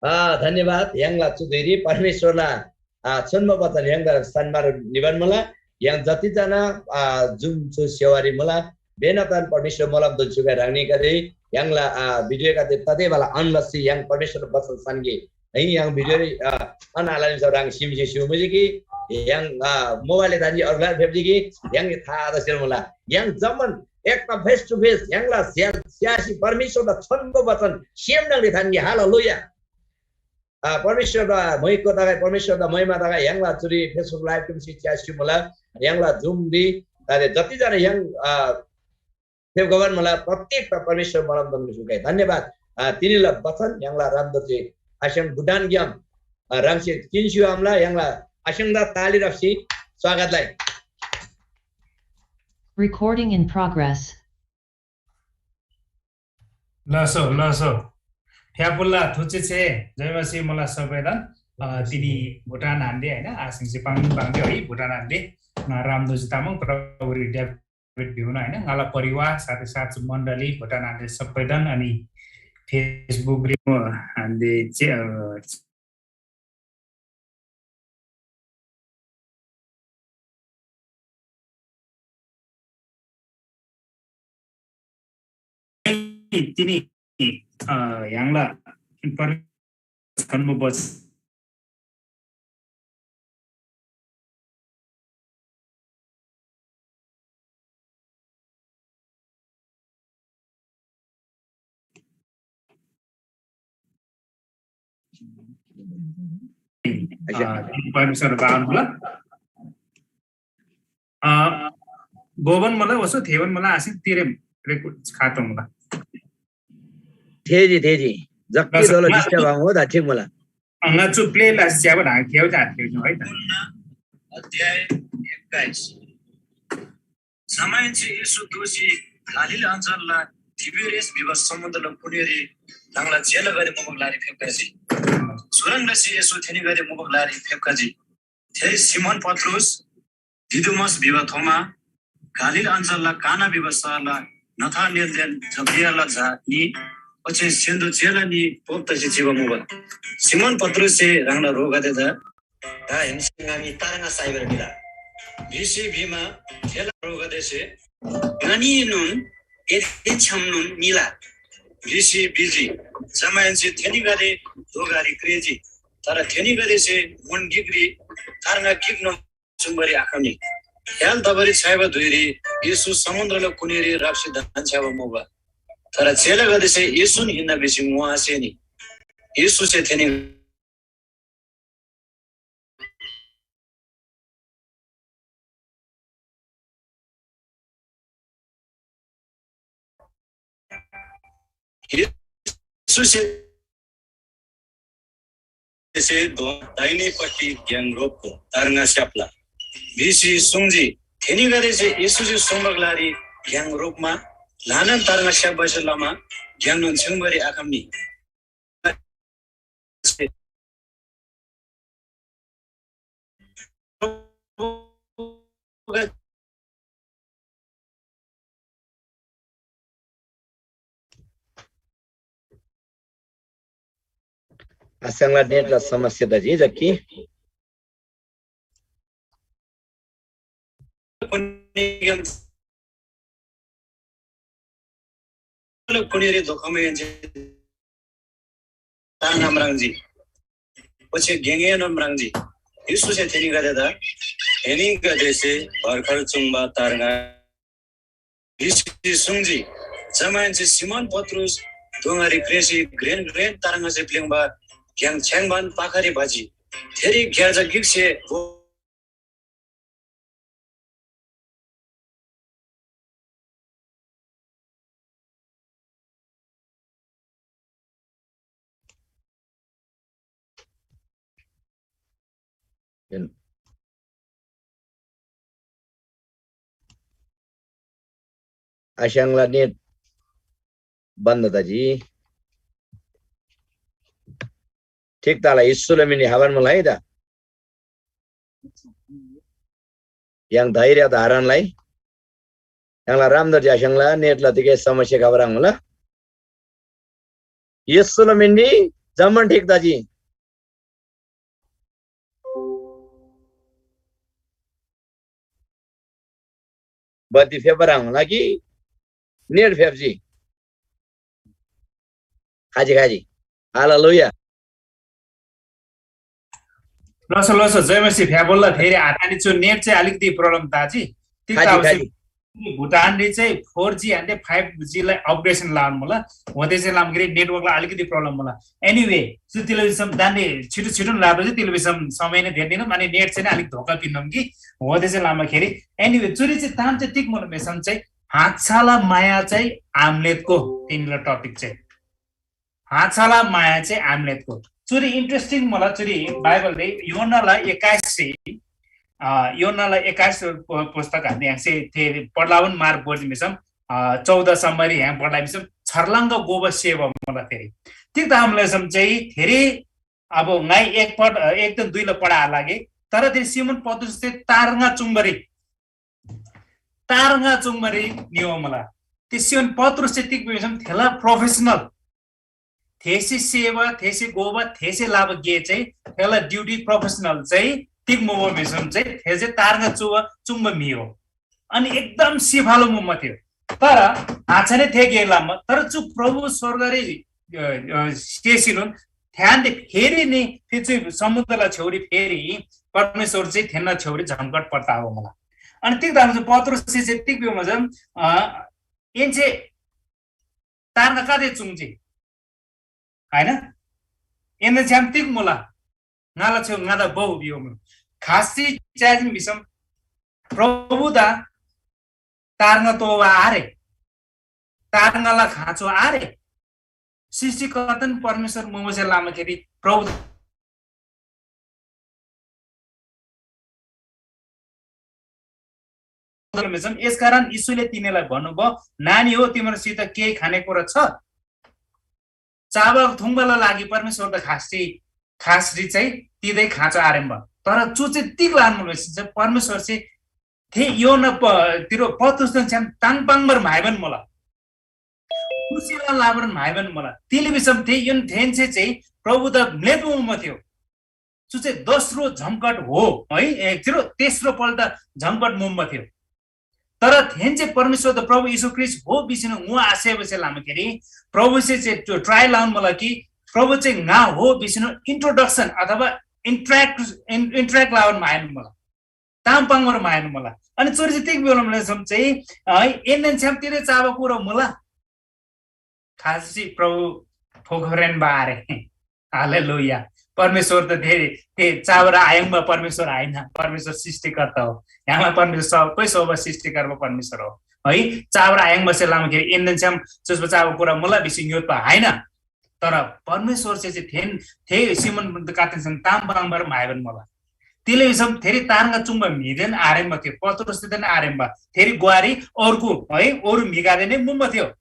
आ, धन्यवाद। य्‍हाङला चु धुइरी परमेश्‍वरला, आ, छोन्‍बो वचन य्‍हाङदा सन्‍मार निबान मुला। य्‍हाङ जतिजना, आ, जुम चु सेवारी मुला, बेनातान परमेश्‍वर मोलम दोन्‍स्‍युगै ह्राङनीगदे य्‍हाङला, आ, भिडियोगदे ततेबाला अन लसी य्‍हाङ परमेश्‍वर वचन सन्‍गे है। य्‍हाङ भिडियो, आ, अन आलानी सब ह्राङ सिमसे स्‍युमुजी कि य्‍हाङ, आ, मोबाइलले दान्‍जी अरूला फेप्‍जी कि य्‍हाङ था आतसेल मुला। य्‍हाङ जम्‍मान एकदम face to face य्‍हाङला स्‍या-, स्‍यासी परमेश्‍वरला छोन्‍बो वचन सेम न्‍हङरी थान्‍गे। हालेलुया। आ, परमेश्‍वरदा मोइको तगै, परमेश्‍वरदा महिमा तगै। य्‍हाङला चुरी Facebook live तुमसी च्यासी मुला। य्‍हाङला Zoom री तारे जति जना य्‍हाङ, आ, फेप गबान मुला प्रत्येक परमेश्‍वर मलम दम सुकै। धन्यवाद। आ, तिनीला वचन य्‍हाङला रामदोर्जे आस्‍याङ भुटानग्‍याम, आ, रामसे किन्‍स्‍यु आमला य्‍हाङला आस्‍याङदा ताली राप्‍सी स्वागत लइ। Recording in progress. ल सो, ल सो। फ्याफुल्ला थुच्‍छे छे, जय मसीह मुला सबैदान। अ, तिनी भुटान हान्‍दे, हैन? आसिङसे पाङ पाङ है, भुटान हान्‍दे। अ, रामदोजी तामाङ, प्रभु डेभिड भिउन, हैन? ङाला परिवार, साथै साथ मण्डली, भुटान हान्‍दे सबैदान, अनि Facebook री म हान्‍दे चे, अ, तिनी, अ, य्‍हाङला पर-, छन्‍बो बच-, अच्छा। अ, परमेश्‍वर बाहुन होला। अ, गोबन मला ओसो थेवन मला आसिन तिरेम रेकर्ड खातो मला। थेजी, थेजी। जक्की बस, दोला बस। डिस्टर्ब आउँ हो दा, ठीक मला। अङ्गा चु प्ले ला स्याब ढाक थेव जा थेव है त। अध्याय एक्काइस। जमाहेन्‍से येशू दोःसी गालील अञ्‍चलला तिबेरियस भिबा समुन्‍द्रला कुनीरी ह्राङला चेलागदे मुबा ग्‍लारी फेप्‍खजी। चुह्रङ् लसी येशू थेनीगदे मुबा ग्‍लारी फेप्‍खजी। थेरी सिमोन पत्रुस, दिदुमस भिबा थोमा, गालील अञ्‍चलला काना भिबा शहरला नथानेलदेन जब्‍दियाला झा न्‍ही, ओच्‍छे स्‍य्‍हान्‍दो चेला न्‍ही पोप तसी चिबा मुबा। सिमोन पत्रुससे ह्राङला ह्रोगदेदा, दाहेन्‍से ङा मी तार्ङा साइबारी निला भिसी भिमा, थेला ह्रोगदेसे, ङनीएनोन एदे छ्‌यामनोन निला भिसी भिजी। जमाहेन्‍से थेनीगदे दोँगारी क्रेःजी। तर थेनीगदेसे मुन गिकरी तार्ङा गिकनोन चुङ्बारी आखम्‍नी। य्‍हाल तबारी छ्‌याइबा धुइरी येशू समुन्‍द्रला कुनीरी राप्‍सी धन्‍छ्‌याबा मुबा। तर चेलागदेसे येशून हिन्‍ना भिसी ङोआसेनी। येशूसे थेनी येशूसे थेसे दाहिनेपट्टि घ्‍याङ रोप्‍गो, तार्ङा स्‍याप्‍ला भिसी सुङ्जी। थेनीगदेसे येशूसे सुङ्बा ग्‍लारी घ्‍याङ रोप्‍मा ल्‍हानान तार्ङा स्‍याप्‍बासे लमा घ्‍याङनोन छ्‌याङ्बारी आखम्‍नी। आस्‍याङला नेटला समस्या त जे जक्की। कुनीरी धोखमाहेन्‍से तार्ङा म्राङ्जी, ओच्‍छे गेङएनोन म्राङ्जी। येशूसे थेनीगदेदा, एनीगदेसे भर्खर चुङ्बा तार्ङा भिसी सुङ्जी। जमाहेन्‍से सिमोन पत्रुस दोँगारी क्रेःसी घ्रेन घ्रेन तार्ङासे प्‍लिङ्बा घ्‍याङ छ्‌याङ्बान पाखारी भजी। थेरी ग्‍याजा गिकसे आस्‍याङला नेट बन्‍द तजी। ठीक ताला, येशूला मिनरी खबान मुला है दा। य्‍हाङ धैर्य धारण लइ। य्‍हाङला रामधर ज्‍यास्‍याङला नेटला तिगै समस्या खबर आमुला। येशूला मिनरी जम्‍मान ठीक तजी। बत्ती फेप्‍बा ह्रङ् होला कि नेट फेप्‍जी? खाजी खाजी। हालेलुया। लस लस जय मसीह फ्याबोल्ला फेरि हातानी चु नेट चाहिँ अलिकति प्रब्लम ताजी। खाजी खाजी। भुटानले चाहिँ फोर जी हान्डे फाइभ जीलाई अपग्रेडेसन लाउनु होला। वते चाहिँ लामगिरी नेटवर्कलाई अलिकति प्रब्लम होला। एनिवे, चु तिलबिसम दान्डे छिटो छिटो लाबो चाहिँ तिलबिसम समय नै धेर दिनम अनि नेट चाहिँ अलिक धोका पिन्नम कि वते चाहिँ लामा खेरी। एनिवे, चुरी चाहिँ ताम चाहिँ तिक मुला मेसम चाहिँ हाछाला माया चाहिँ आमलेतको तिनीला टपिक चाहिँ। हाछाला माया चाहिँ आमलेतको। चुरी इन्ट्रेस्टिङ मुला चुरी बाइबलले योनाला एक्काइस से, अ, योनाला एक्काइस पुस्तक हान्डे य्‍हाङसे थे पढलावन मार बोर्जी मिसम, अ, चौध सम्मरी य्‍हाङ पढला मिसम छर्लङ्ग गोब सेवा मुला फेरि। तिग तामलेसम चाहिँ धेरै अब ङाइ एक पढ, अ, एकदम दुइला पढा लागे, तर थे सिमोन पत्रुस चाहिँ तारङा चुङ्बरी, तारङा चुङ्बरी नियो मुला। थे सिमोन पत्रुस चाहिँ तिग मिसम थेला प्रोफेसनल थेसे सेवा, थेसे गोबा, थेसे लाबा गे चाहिँ थेला ड्युटी प्रोफेसनल चाहिँ तिग मुबा भिसम चाहिँ थे चाहिँ तारङा चुबा चुङ्बा म्‍हि हो। अनि एकदम सिफालो मुम्‍मा थियो। तर हाछाने थे गे लाम्‍मा, तर चु प्रभु स्‍वर्गरी, अ, अ, सेसिनोन थ्‍यान्‍दे फेरि नि थे चु समुद्रला छेउरी फेरि परमेश्‍वर चाहिँ थेन्‍ना छेउरी झम्‍कट पर्ता हो मुला। अनि तिग दाम पत्रुससे चाहिँ तिग भिमा चाहिँ, अ, एन्‍से तार्ना कादे चुङ्जी? होइन? एन्‍दा छ्‌याम तिग मुला? ङाला छेउ ङादा बहु भियो मुला। खासी च्याजिम भिसम प्रभुदा तार्ना तोवा आरे। तार्नाला खाँचो आरे। सृष्टिकर्तन परमेश्वर मोमोसे लामाखेरी प्रभु यस कारण यीशुले तिनीलाई भन्नुभयो, नानी हो, तिमीहरूसित केही खाने कुरा छ? चाबल थुङ्बाला लागि परमेश्वर त खासरी खासरी चाहिँ तिदै खाँचो आरम्भ। तर चु चाहिँ तिग लान मुला भिसम चाहिँ परमेश्‍वर चाहिँ थे योना प-, तिरो पत्रुसदेन छ्‌याम ताङ पाङ्‌बार म्‍हाइबान मुला। खुसीला लाबार म्‍हाइबान मुला। तिले भिसम थे योन थेन्‍से चाहिँ प्रभुदा म्‍लेत मुम्‍बा थियो। चु चाहिँ दोस्रो झम्‍कट हो, है। ए, तिरो तेस्रो पल्ट झम्‍कट मुम्‍बा थियो। तर थेन्‍से परमेश्‍वर त प्रभु येशू ख्रीष्‍ट हो भिसीन ङो आसेबसे लामाखेरी प्रभुसे चाहिँ त्यो ट्राई लाउन मुला कि प्रभु चाहिँ ङा हो भिसीन introduction अथवा interact, in-, interact लाउन म्‍हाइबान मुला। ताम पाङ्‌बार म्‍हाइबान मुला। अनि चुरी चाहिँ तिग भिबा मुला भिसम चाहिँ, है, एन्‍देन छ्‌याम तिरे चाबा कुरो मुला। खासै प्रभु फोखोरेन बारे। हालेलुया। परमेश्‍वर त थे, थे चाबा र आयाङ्बा परमेश्‍वर आइन, परमेश्‍वर सृष्टिकर्ता हो। य्‍हाङला परमेश्‍वर सबै सोबा सृष्टिकर्ता परमेश्‍वर हो। है, चाबा र आयाङ्बासे लामाखेरी एन्‍देन छ्‌याम चुस्‍बा चाबा कुरा मुला भिसी ङ्‌योइबा आइन। तर परमेश्‍वरसे चाहिँ थेन, थे सिमोन कातेन्‍सङ ताम पाङ्‌बार म्‍हाइबान मुला। तिले भिसम थेरी तार्ङा चुङ्बा म्‍हिदेन आरेम्‍बा थियो, पत्रुसदेन आरेम्‍बा। थेरी ग्‍वारी अर्गु, है, अरू म्‍हिगदे नै मुम्‍बा थियो।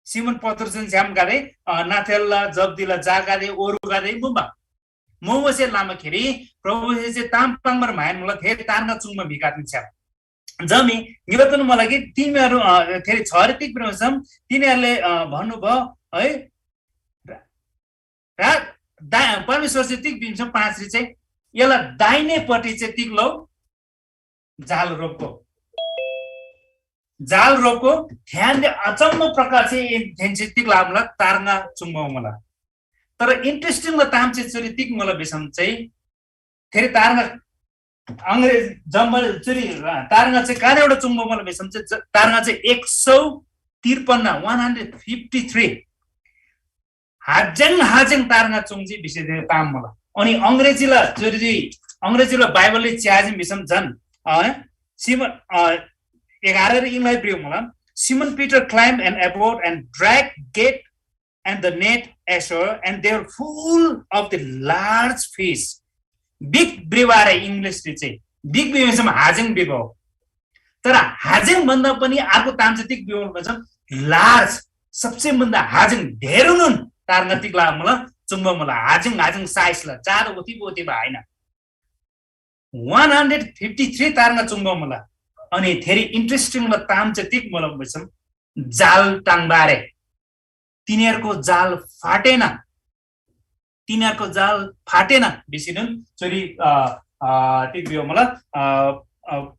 सिमोन पत्रुसदेन छ्‌यामगदे, अ, नाथेलला, जब्दीला झागदे, अरूगदे मुम्‍बा। मोमोसे लामाखेरी प्रभुसे चाहिँ ताम पाङ्‌बार म्‍हाइबान मुला थे तार्ङा चुङ्बा म्‍हिगदेन छ्‌याम। जमी ङ्‌योतोन मुला कि तिमीहरू, अ, थेरी छरी तिग भिसम तिनीहरूले, अ, भन्‍नुभयो है, रा-, रा-, दा-, परमेश्‍वरसे तिग भिन्छ पाँचरी चाहिँ, एला दाहिनेपट्टि चाहिँ तिग लौ, जाल रोप्‍गो। जाल रोप्‍गो, ध्यानले अचम्म प्रकारसे ए-, थेन्‍से तिग लामुला तार्ङा चुङ्बा मुला। तर interesting ला ताम चाहिँ चुरी तिग मुला भिसम चाहिँ, थेरी तार्ङा अंग्रेज जम्बल चुरी तार्ङा चाहिँ कादेबाट चुङ्बा मुला भिसम चाहिँ ज-, तार्ङा चाहिँ एक सौ त्रिपन्न, one hundred fifty three। हाजेङ हाजेङ तार्ङा चुङ्जी भिसी ताम मुला। अनि अंग्रेजीला चुरी, अंग्रेजीला बाइबलले च्याजी भिसम झन्, अ, सिमोन, अ, एघार र इङलाई प्रियो मुला। Simon Peter climbed and aboard and dragged gate and the net ashore and they were full of the large fish। Big ब्रिवारे इङ्ग्लिसले चाहिँ बिग ब्रिवारे हाजेङ बिग हो। तर हाजेङ भन्दा पनि अर्को ताम चाहिँ तिग बिउन भन्छ लार्ज, सबसे भन्दा हाजेङ धेरुनुन तार्ङा तिग ला मुला चुङ्बा मुला हाजेङ हाजेङ साइज ला ज्यादा ओति ओति बा आइन। One hundred fifty three तार्ङा चुङ्बा मुला। अनि थेरी interesting ला ताम चाहिँ तिग मुला भन्छ जाल टाङबारे तिनीहरूको जाल फाटेन। तिनीहरूको जाल फाटेन भिसिनुन चोरी, अ, अ, तिग बियो मुला, अ, अ,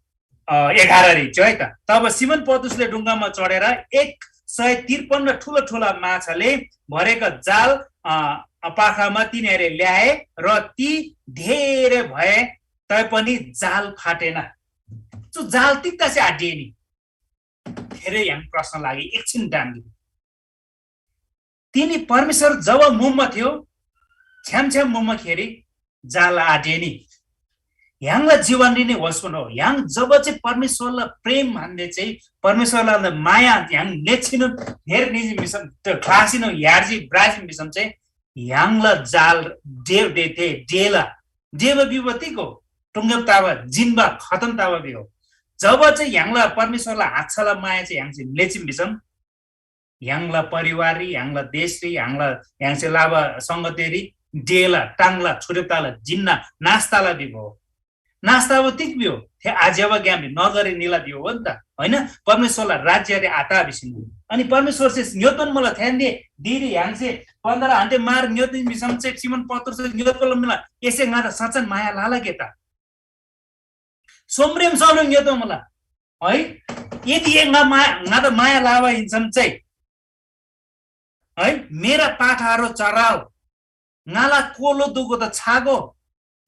अ, एघार री च्‍यो है त। तब सिमोन पत्रुसले डुङ्गामा चढेर एक सय त्रिपन्न ठुला ठुला माछाले भरेका जाल, अ, पाखामा तिनीहरूले ल्याए र ती धेरै भए तैपनि जाल फाटेन। चु जाल तिग्‍दासे आडिएनी? धेरै य्‍हाङ प्रश्न लागि एकछिन दान दिउँ। तिनी परमेश्‍वर जब मुम्‍मा थियो, छ्‌याम छ्‌याम मुम्‍माखेरी जाल आटेनी। य्‍हाङला जीवनरी नै होस्‍पन हो। य्‍हाङ जब चाहिँ परमेश्‍वरला प्रेम भन्‍दे चाहिँ परमेश्‍वरला माया य्‍हाङ लेचिनु, हेर निजी मिसम, त्यो ख्लासिनु, यार्जी, ब्राजी मिसम चाहिँ य्‍हाङला जाल डे-, डे-, डे-, डेला, डेबा बिबा तिग हो, टुङ्गब ताबा, जिन्‍बा खतम ताबा बि हो। जब चाहिँ य्‍हाङला परमेश्‍वरला हाच्छाला माया चाहिँ य्‍हाङ चाहिँ लेचिम भिसम, य्‍हाङला परिवाररी, य्‍हाङला देशरी, य्‍हाङला, य्‍हाङसे लाबा संगतेरी डेला, टाङला, छुरेप्ताला, जिन्‍ना, नास्ताला बिबो। नास्ताबो तिग बियो? थे आज्‍यबा ग्‍यामरी नगरी निला बियो हो नि त, होइन? परमेश्‍वरला राज्‍यरी आता भिसिन। अनि परमेश्‍वरसे ङ्योतन मला थ्यान्‍दे दिरी य्‍हाङसे पन्ध्र हान्‍ते मार ङ्योतन भिसम चाहिँ सिमोन पत्रुससे ङ्योतन मला, एसे ङादा सचन माया लाला के त? सोमरेम सोमरेम ङ्योतो मुला है। यदि ए ङा माया, ङादा माया लाबा हिन्सम चाहिँ है, मेरा पाठाहरू चराओ, ङाला कोलो दुगो त छागो,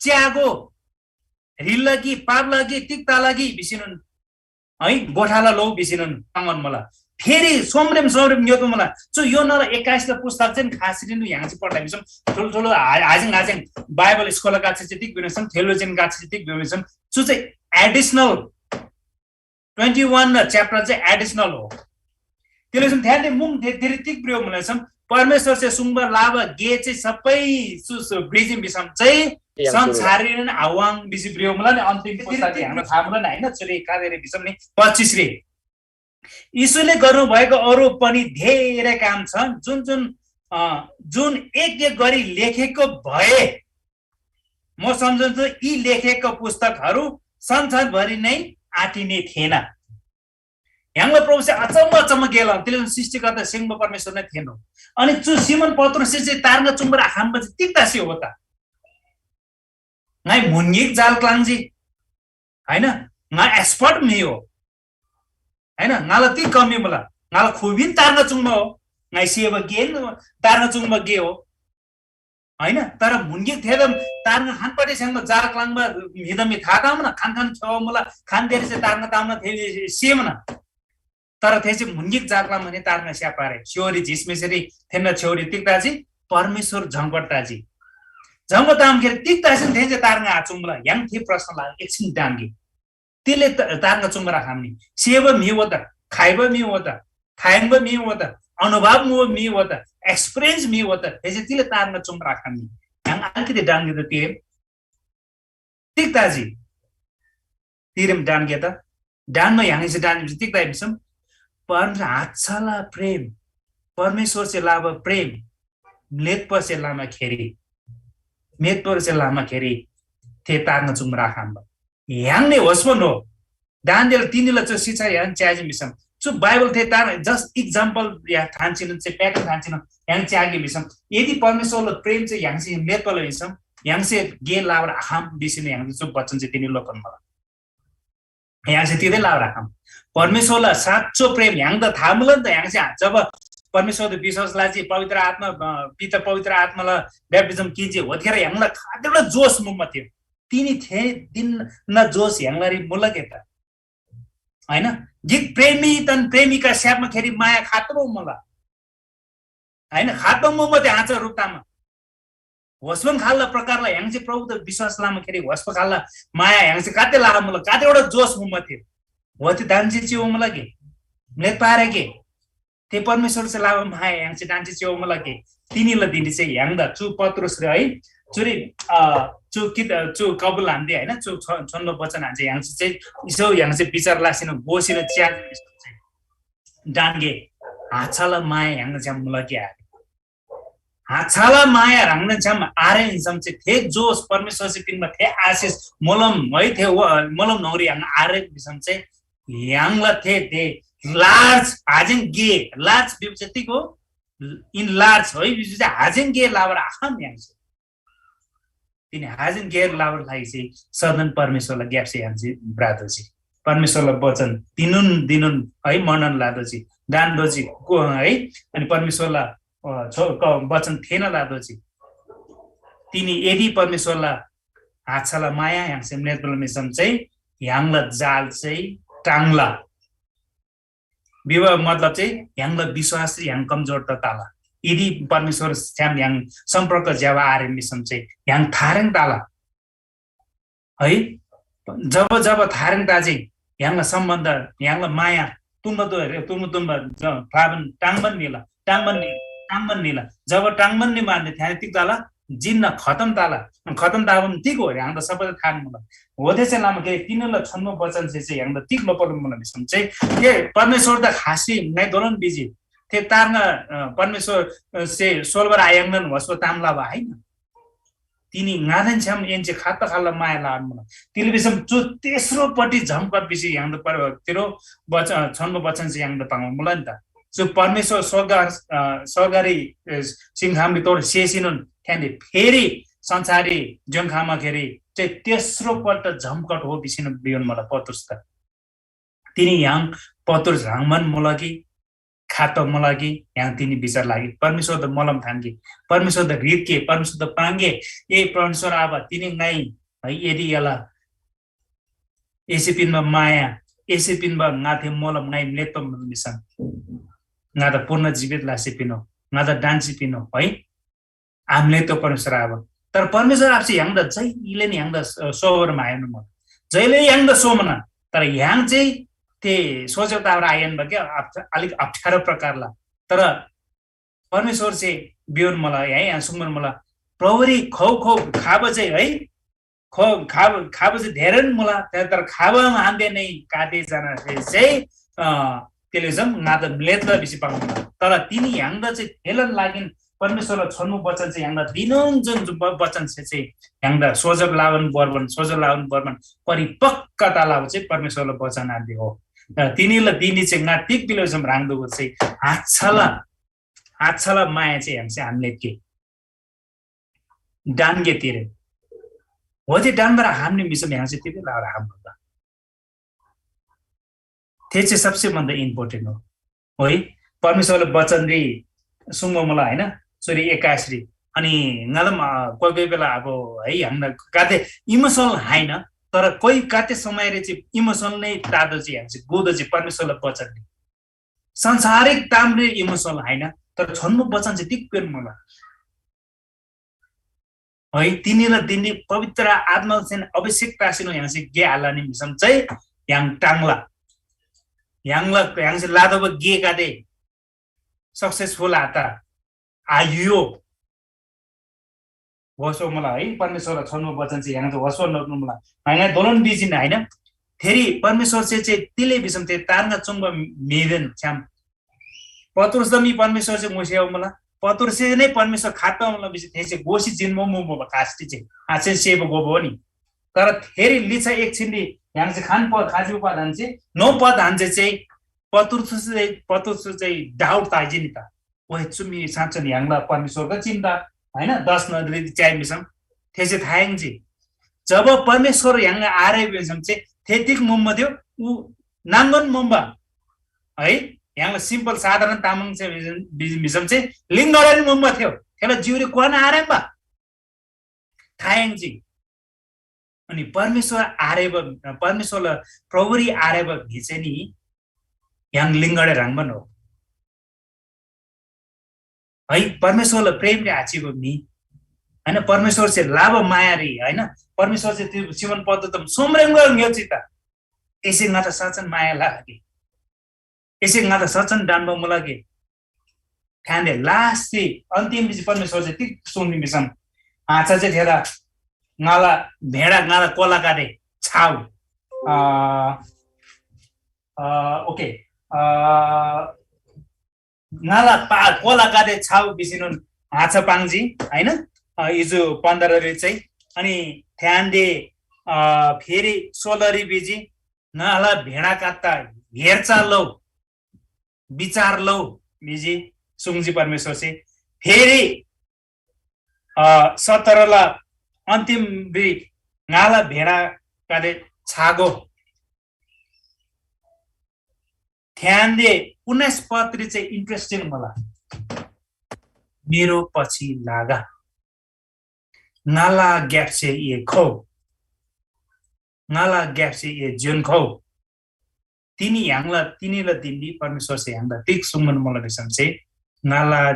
च्यागो, ह्रिल्ला कि, पाप्ला कि, तिक्ताला कि भिसिनुन है, गोठाला लौ भिसिनुन पाङ्गन मुला। फेरि सोमरेम सोमरेम ङ्योतो मुला। चु योनाला एक्काइसला पुस्तक चाहिँ खासरीनु य्‍हाङसे पढ्दा भिसम ठुलो ठुलो हा-, हाजिङ हाजिङ बाइबल स्कलर गाछ चाहिँ तिग भिनसम, theologian गाछ चाहिँ तिग भिनसम। चु चाहिँ additional twenty one च्याप्टर चाहिँ additional हो। त्यसले चाहिँ थ्यान्‍दे मुङ दे-, देरी तिग प्रियो मुला सम परमेश्‍वरसे सुङ्बा लाबा गे चाहिँ सबै सु-, सु-, ब्रिजिम भिसम चाहिँ संसारीन आवाङ बिसी प्रियो मुला नि अन्तिम पुस्तक हाम्रो थाहा मुला नि, होइन? चुरी कादेरी भिसम नि पच्चिस रे। यीशुले गर्नुभएको अरू पनि धेरै काम छन्, जुन जुन, अ, जुन एक एक गरी लेखेको भए म सम्झन्छु, यी लेखेका पुस्तकहरू संसारभरि नै आँटिने थिएन। य्‍हाङला प्रभुसे अचम्म अचम्म गेला, त्यसले सृष्टिकर्ता सेङ्बा परमेश्वर नै थिएन हो। अनि चु सिमन पत्रुससे चाहिँ तार्ना चुङ्बर आखाम्बा चाहिँ तिग्दासे हो त? ङाइ म्‍हुन्‍गिक जाल क्‍लाङ्जी, होइन? ङा एक्सपर्ट म्‍हि हो, होइन? ङाला ति कमी मुला, ङाला खुबिन तार्ना चुङ्बा हो, ङाइ सेबा गे तार्ना चुङ्बा गे हो, होइन? तर म्‍हुन्‍गिक थेदम तार्ना खानपट्टि स्‍याङ्बा जाल क्‍लाङ्बा म्‍हिदा मी था तामना खान खान खेवा मुला, खान देरी से तार्ना तामना थे सेमना। तर थेसे म्‍हुन्‍गिक जाल क्‍लाङ्बा नि तार्ना स्‍यापारे। स्‍योरी झिसमेसरी थेन्‍ना छेउरी तिग ताजी? परमेश्‍वर झङ्‍गट ताजी। झङ्‍गट ताम खेर तिग तासीन थेन्‍से तार्ना आचुङ्बला? य्‍हाङ थे प्रश्न लाग एकछिन डाङ्गी। तिले त-, तार्ना चुङ्बा राखम्‍नी। सेबा म्‍हि हो त, खाइबा म्‍हि हो त, थायङबा म्‍हि हो त, अनुभव मुबा म्‍हि हो त, एक्सपिरियन्स म्‍हि हो त, थेसे तिले तार्ना चुङ्बा राखम्‍नी। य्‍हाङ अलिकति डाङ्गी त तिरे। तिग ताजी? तिरेम डान्‍गे त? डान्‍बा य्‍हाङसे डान्‍बा तिग ताइ भिसम? परमेश्‍वर हाच्छाला प्रेम, परमेश्‍वरसे लाबा प्रेम, म्‍लेतपसे लामा खेरी, म्‍लेतपसे लामा खेरी थे तार्ना चुम राखाम्‍बा। य्‍हाङने होस्‍पन हो। दान्‍देला तिनीला चु शिक्षा य्‍हाङ च्याजी भिसम, चु बाइबल थे तार just example या थान चिनु, चाहिँ pattern थान चिनु, य्‍हाङ च्यागे भिसम, यदि परमेश्‍वरला प्रेम चाहिँ य्‍हाङसे म्‍लेतपला भिसम, य्‍हाङसे गे लाबर आखाम भिसीन य्‍हाङसे चु वचन चाहिँ तिनी लोकन मला। य्‍हाङसे तिगै लाबर आखाम। परमेश्‍वरला साँचो प्रेम य्‍हाङदा था मुला नि त, य्‍हाङसे जब परमेश्‍वरदा विश्‍वास लाजी, पवित्र आत्मा, अ, पिता पवित्र आत्माला ब्याप्टिजम किन्जी, होतखेर य्‍हाङला खादेला जोस मुम्‍मा थियो। तिनी थे दिन न जोस य्‍हाङलारी मुला के त? हैन? गिक प्रेमी तन प्रेमिका स्‍याप्‍मा खेरी माया खातरो मुला। हैन? खातम मुम्‍मा ते आचा रूप तामा। होस्‍पन खाल्‍ला प्रकारला य्‍हाङसे प्रभुदा विश्‍वास लामा खेरी होस्‍पन खाल्‍ला माया य्‍हाङसे काते लाबा मुला, काते एउटा जोस मुम्‍मा थियो। होते दान्‍से चिउ मुला के? म्‍लेत पारे के? ते परमेश्‍वरसे लाबा माया य्‍हाङसे दान्‍से चिउ मुला के? तिनीला दिनरी चाहिँ य्‍हाङदा चु पत्रुस रे है, चुरी, अ, चु कित-, अ, चु कबुल हान्‍दे, हैन? चु छ-, छोन्‍बो वचन हान्‍से य्‍हाङसे चाहिँ इसो य्‍हाङसे विचार लासिन गोसिन च्या डान्‍गे हाछाला माया य्‍हाङदा छ्‌याम मुला के आरे? हाछाला माया ह्राङदा छ्‌याम आरे भिसम चाहिँ थे जोस परमेश्‍वरसे पिन्‍बा थे आशिष मोलम है, थे व-, मोलम न्‍हङरी य्‍हाङ आरे भिसम चाहिँ य्‍हाङला थे, थे लार्ज हाजिङ गे, लार्ज भिबा चाहिँ तिग हो? इन लार्ज है, भिबा चाहिँ हाजिङ गे लाबर आखम य्‍हाङसे। तिनी हाजिन गेर लाबर लागि चाहिँ सदन परमेश्‍वरला ग्‍यापसे य्‍हाङसे भ्रातोःजी। परमेश्‍वरला वचन दिनुन दिनुन है मनन लादोःजी, डान्‍दोःजी को है, अनि परमेश्‍वरला, अ, छो-, क-, वचन थेःना लादोःजी। तिनी यदि परमेश्‍वरला हाछाला माया य्‍हाङसे म्‍लेतबल मिसम चाहिँ य्‍हाङला जाल चाहिँ टाङ्ला। भिबा मतलब चाहिँ य्‍हाङला विश्‍वास य्‍हाङ कमजोर त तला। यदि परमेश्‍वर छ्‌याम य्‍हाङ सम्पर्क ज्‍यबा आरे मिसम चाहिँ य्‍हाङ थारेङ तला। है, जब जब थारेङ ता चाहिँ य्‍हाङला सम्बन्ध, य्‍हाङला माया तुम्‍बा तो रे, तुम्‍बा तुम्‍बा ज-, फाबन टाङबन निला, टाङबन नि, टाङबन निला। जब टाङबन नि मान्ने थ्याने तिग तला, जिन्‍ना खतम तला। खतम तबा तिग हो रे, य्‍हाङदा सबैदा थान मुला। होदेसे लमा के तिनीला छन्‍बो वचन से चाहिँ य्‍हाङदा तिग लोपल मुला भिसम चाहिँ, ए परमेश्‍वर दा खासी ङाइ दोलन बिजी। थे तार्ना, अ, परमेश्‍वर, अ, से सोलबर आयाङ्नन वसो ताम लाबा, हैन? तिनी ङादेन छ्‌याम एन्‍से खात्‍ता खाल्‍ला माया लान मुला। तिली भिसम चु तेस्रो पट्टि झम्‍कट भिसी य्‍हाङदा पर-, तिरो बच-, अ, छन्‍बो वचन से य्‍हाङदा पाङ्बा मुला नि त। चु परमेश्‍वर स्‍वर्ग, अ, स्‍वर्गरी, अ, सिंहामरी तोर सेसिनोन थ्‍यान्‍दे फेरी संसाररी ज्‍योङ्खामाखेरी चाहिँ तेस्रो पल्ट झम्‍कट हो भिसीन भियोन मुला पत्रुस त। तिनी य्‍हाङ पत्रुस ह्रङ्‌बान मुला कि, खातो मुला कि, य्‍हाङ तिनी विचार लागि परमेश्‍वरदा मोलम थान्‍गे, परमेश्‍वरदा रितगे, परमेश्‍वरदा पाङ्‌गे, ए परमेश्‍वर आबा, तिनी ङाइ है यदि एला एसे पिन्‍बा माया, एसे पिन्‍बा ङाथे मोलम ङाइ म्‍लेप्‍बा म्‍हन्‍दिसम ङादा पूर्ण जीवित लासी पिन्‍नो, ङादा डान्‍सी पिन्‍नो है। आमले तो परमेश्‍वर आबा। तर परमेश्‍वर आबासे य्‍हाङदा जहिले नि य्‍हाङदा स-, सोबर माया मुला। जहिले य्‍हाङदा सोमना। तर य्‍हाङ चाहिँ ते सोचेर ताबर आयन बा क्या, अप्ठ-, अलिक अप्ठ्यारो प्रकारला। तर परमेश्‍वर चाहिँ बिउन मला है, यहाँ सुङ्गन मला। प्रभुरी खौ खौ खाबा चाहिँ है, खौ खाबा, खाबा चाहिँ धेरैन मुला, तर, तर खाबा मान्दे नै काटे जाना चाहिँ, अ, त्यसले चाहिँ ङादा म्‍लेतला भिसी पाङ्मुला। तर तिनी य्‍हाङदा चाहिँ थेलन लागिन परमेश्‍वरला छोन्‍बो वचन चाहिँ य्‍हाङदा दिनोन जुन जुन ब-, वचन से चाहिँ य्‍हाङदा सोझब लावन बर्बन, सोझब लावन बर्बन परिपक्वता लाबो चाहिँ परमेश्‍वरला वचन आदि हो। र तिनीला दिनी चाहिँ ङा तिग बिलो सम ह्राङदोगो चाहिँ हाच्छला, हाच्छला माया चाहिँ य्‍हाङसे आम्‍लेत के डान गे तिरे। हो चाहिँ डान बर हामने मिसम य्‍हाङसे तिग लावर हाम होला। थे चाहिँ सबसे भन्दा इम्पोर्टेन्ट हो। है, परमेश्वरले वचनरी सुङ्बा मुला, होइन, चुरी एक्काइसरी। अनि ङालम, अ, कोही कोही बेला अब है, ह्याङ्ना गाते इमोसनल होइन, तर कोही गाते समयरे चाहिँ इमोसनल नै तातो चाहिँ ह्याङ्सी गोदो चाहिँ परमेश्वरले वचनरी। संसारिक तामरे इमोसनल होइन, तर छोन्बो वचन चाहिँ तिक्‍पेन मुला। है, तिनीला दिनरी पवित्र आत्मासेन अभिषेक तासिनो य्‍हाङसे गे आलनी भिसम चाहिँ य्‍हाङ टाङला। य्‍हाङला, य्‍हाङसे लादोबा गेगदे सक्सेसफुल आता आयुयो। वसो मला है, परमेश्वरला छोन्बो वचन चाहिँ य्‍हाङसे वसो नोक्नु मला। ङाइ दोलन बिजिन, होइन? थेरी परमेश्वर से चाहिँ तिले भिसम ते तार्ना चुङ्बा म्‍हिदेन छ्‌याम पत्रुसदा मी परमेश्वर से मुसेव मला। पत्रुस से नै परमेश्वर खात्‍बा मला भिसी थेसे गोसी जिन्‍बो मुबो कास्‍टी चाहिँ आछेन सेबो गोबो हो नि। तर थेरी लिच्छा एक छिन्‍दी य्‍हाङसे खान प-, खाजिबो पद हान्‍से, नो पद हान्‍से चाहिँ पत्रुस से, पत्रुस चाहिँ डाउट ताइजी नि त। ओए, चु मी साँच्‍चन य्‍हाङला परमेश्‍वर ग चिन्‍ता, होइन? दस नदीरी च्याइ भिसम थेसे थायाङ्जी। जब परमेश्‍वर य्‍हाङला आरे भिसम चाहिँ थे तिग मुम्‍बा थियो, उ नाङ्गन मुम्‍बा, है? य्‍हाङला सिम्पल साधारण तामाङ चाहिँ भिसम, भिसम चाहिँ लिङ्गडान मुम्‍बा थियो। थेला जिउरी क्‍वान आरेम्‍बा थायाङ्जी। अनि परमेश्‍वर आरेबा, परमेश्‍वरला प्रभुरी आरेबा म्‍हि चाहिँ नि य्‍हाङ लिङ्गडे ह्रङ्‌बान हो। है, परमेश्‍वरला प्रेमरी आचिबा म्‍हि, होइन? परमेश्‍वरसे लाबा मायारी, होइन? परमेश्‍वरसे त्यो सिमोन पत्रुसदा सोमरेम गर ङ्‌योजी त। एसे ङादा साँच्‍चन माया लगे। एसे ङादा साँच्‍चन डान्‍बा मुला गे। फ्‍यान्‍दे लास्‍टरी अन्‍तिम भिसी परमेश्‍वरसे तिग सुङ्नी भिसम, आँचा चाहिँ थेदा ङाला भेडा, ङाला कोलागदे छाउ। अ, अ, ओके। अ, ङाला पा-, कोलागदे छाउ भिसीनोन आँचा पाङ्जी, होइन? अ, इजु पन्ध्ररी चाहिँ। अनि फ्‍यान्‍दे, अ, फेरि सोह्ररी भिजी, ङाला भेडागदेदा हेरचाह लउ, विचार लउ भिजी, सुङ्जी परमेश्‍वरसे। फेरि, अ, सत्रला अन्तिम ब्रि ङाला भेडागदे छागो। ध्यान दे, उन्नाइस पदरी चाहिँ इन्ट्रेस्टिङ मुला। मेरो पछि लागा। ङाला ग्‍याप्‍से ए खउ। ङाला ग्‍याप्‍से ए ज्‍योन खउ। तिनी य्‍हाङला, तिनीला दिनरी परमेश्‍वरसे य्‍हाङदा तिग सुङ्बान मुला भिसम चाहिँ, ङाला,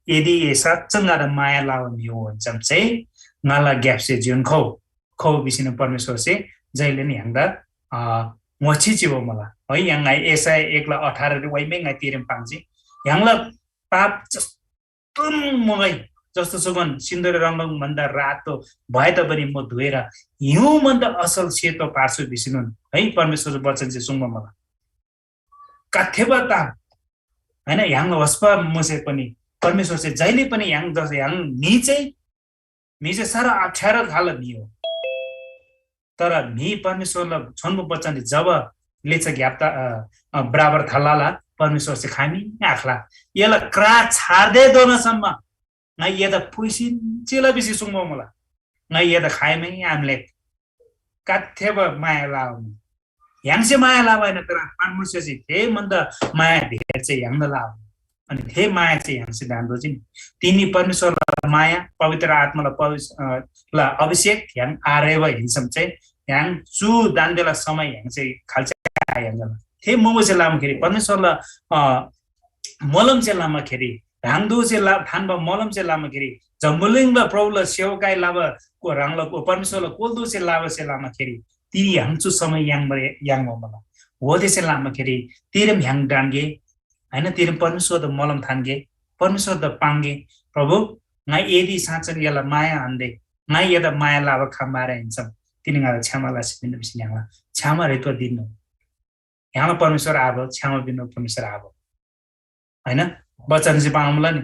यदि ए साँच्‍चै ङादा माया लबा म्‍हि हो भिसम चाहिँ, ङाला ग्‍याप्‍से ज्‍योन खउ, खउ भिसीन परमेश्‍वरसे जहिले नि य्‍हाङदा, अ, ङोच्‍छी चिबा मुला। है, य्‍हाङ ङाइ यशैया एकला अठाररी वाइमै ङाइ तिरेम पाङ्जी। य्‍हाङला पाप जस्तोन मुगै, जस्तो सुगन सिन्दुर रङरङ भन्दा रातो भए तापनि म धोएर हिउँ भन्दा असल सेतो पार्छु भिसीनोन है परमेश्‍वरको वचन चाहिँ सुङ्बा मुला। काथेबा ताम, होइन, य्‍हाङ होस्‍पा मुसे पनि परमेश्‍वर चाहिँ जहिले पनि य्‍हाङ जस य्‍हाङ म्‍हि चाहिँ म्‍हि चाहिँ साह्रो अप्ठ्यारो खालको म्‍हि हो। तर म्‍हि परमेश्‍वरला छोन्‍बो बचनरी जब लेचा ग्‍याप्‍ता, अ, अ, बराबर थालला, परमेश्‍वरसे खामी आख्‍ला। एला क्रा छार्देधोनासम्म ङाइ एदा पुइसिन चिला भिसी सुङ्बा मुला। ङाइ एदा खाइमै आम्‍लेक। काथेबा माया लाउनी। य्‍हाङसे माया लबा आहिन, तर परमेश्‍वरसे थे भन्दा माया धेर चाहिँ य्‍हाङदा लबा। अनि थे माया चाहिँ य्‍हाङसे दान दोजी नि। तिनी परमेश्‍वरला माया, पवित्र आत्माला पविस-, अ, ला अभिषेक य्‍हाङ आरेबा हिन्सम चाहिँ य्‍हाङ चु दान्‍देला समय य्‍हाङ चाहिँ खाल्‍चा य्‍हाङला। थे मोगोसे लामाखेरी परमेश्‍वरला, अ, मोलमसे लामाखेरी, ह्राङदोसे ला-, थान्‍बा मोलमसे लामाखेरी, जम्‍बुलिङला प्रभुला सेवकाई लाबा को ह्राङला को परमेश्‍वरला कोल्‍दोसे लाबासे लामाखेरी, तिनी य्‍हाङ चु समय याङ्बा, याङ्बा मुला। होदेसे लामाखेरी, तिरेम य्‍हाङ डान्‍गे, होइन, तिरेम परमेश्‍वरदा मोलम थान्‍गे, परमेश्‍वरदा पाङ्‌गे, प्रभु, ङाइ एदी साँच्‍चन एला माया आन्‍दे, ङाइ एदा माया लाबा खम्‍बारे हिन्‍सम, तिनी ङादा क्षमा लसी पिन्‍ना भिसी य्‍हाङला क्षमा ह्रेत्‍वा दिनु। य्‍हाङला परमेश्‍वर आबा, क्षमा पिन्‍ना परमेश्‍वर आबा। होइन? वचन चाहिँ पाङ्मुला नि।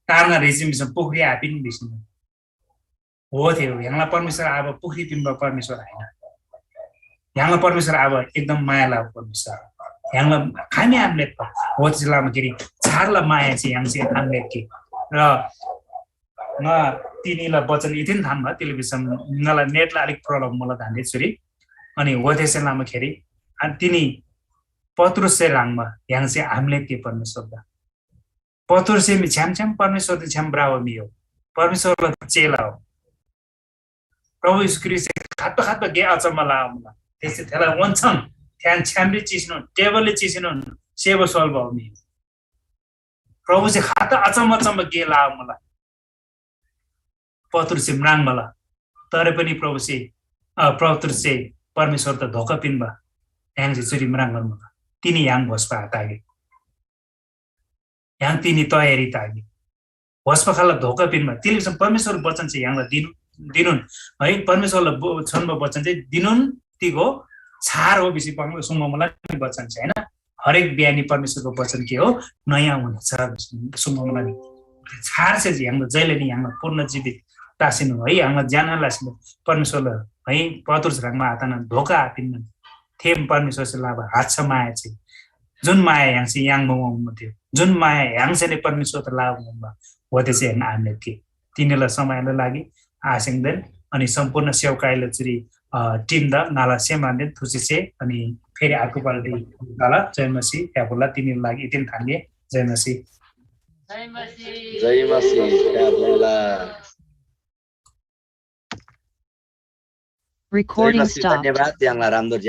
तार्ना रेजिम भिसम पुखरी आपिन भिसम। हो, त्यो य्‍हाङला परमेश्‍वर आबा पुखरी पिन्‍बा परमेश्‍वर आहिन। य्‍हाङला परमेश्‍वर आबा एकदम माया लबा परमेश्‍वर। य्‍हाङला खामी आम्‍लेत हो, त्यसै लमा गिरी छारला माया चाहिँ य्‍हाङ चाहिँ आम्‍लेत कि। र ङा तिनीला वचन इतिन थान्‍बा, तिले भिसम ङाला नेटला अलिक प्रब्लम मुला धान्‍दे चुरी। अनि हो, त्यसै लमा गिरी अनि तिनी पत्रुससे ह्रङ्‌बा य्‍हाङ चाहिँ आम्‍लेत कि परमेश्‍वरदा। पत्रुससे मी छ्याम छ्याम परमेश्‍वरदेन छ्याम भ्रबा म्‍हि हो। परमेश्‍वरला चेला हो। प्रभु येशू ख्रीष्‍टसे खात्‍बा खात्‍बा गे अचम्‍म लबा मुला। त्यससे थेला ओन्‍छङ थ्यान छ्‌यामरी चिसिनोन, टेबलरी चिसिनोन सेबा सोल्‍बा हो म्‍हि। प्रभुसे खात्‍बा अचम्‍म अचम्‍म गे लबा मुला। पत्रुससे म्राङ्‌मुला। तर पनि प्रभुसे, अ, पत्रुससे परमेश्‍वरदा धोका पिन्‍बा य्‍हाङसे चुरी म्राङ्‌बान मुला। तिनी य्‍हाङ भोस्‍बा आतागे। य्‍हाङ तिनी तयारी तागे। भोस्‍बा खाल्‍ला धोका पिन्‍बा। तिले भिसम परमेश्‍वर वचन चाहिँ य्‍हाङला दिनु, दिनुन है। परमेश्‍वरला ब-, छोन्‍बा वचन चाहिँ दिनुन तिग हो, छार हो भिसी पाङ्बा सुङ्बा मुला नि वचन चाहिँ, हैन? हरेक बिहानी परमेश्‍वरको वचन के हो? नयाँ हुनेछ भिसी सुङ्बा मुला नि। छार चाहिँ य्‍हाङला जहिले नि य्‍हाङला पूर्ण जीवित तासिनु है, य्‍हाङला ज्यान लासिनु परमेश्‍वरला है, पत्रुस ह्रङ्‌बा आतना धोका आपिन्‍ना। थे परमेश्‍वरसे लाबा हाच्छा माया चाहिँ जुन माया य्‍हाङसे याङ्बा मुबा थियो, जुन माया य्‍हाङसे नै परमेश्‍वरदा लाबा मुबा, ओते चाहिँ य्‍हाङ आम्‍लेत कि। तिनीला समयला लागि आसेङदेन अनि सम्पूर्ण सेवकाईला चुरी, अ, टिमदा ङाला सेमहेन्‍देन थुसी से अनि फेरि अर्को पल्टी ङाला जय मसीह याबुल्ला तिनीला लागि इतिन थान्‍गे। जय मसीह। जय मसीह याबुल्ला। जय मसीह। धन्यवाद य्‍हाङला रामदोर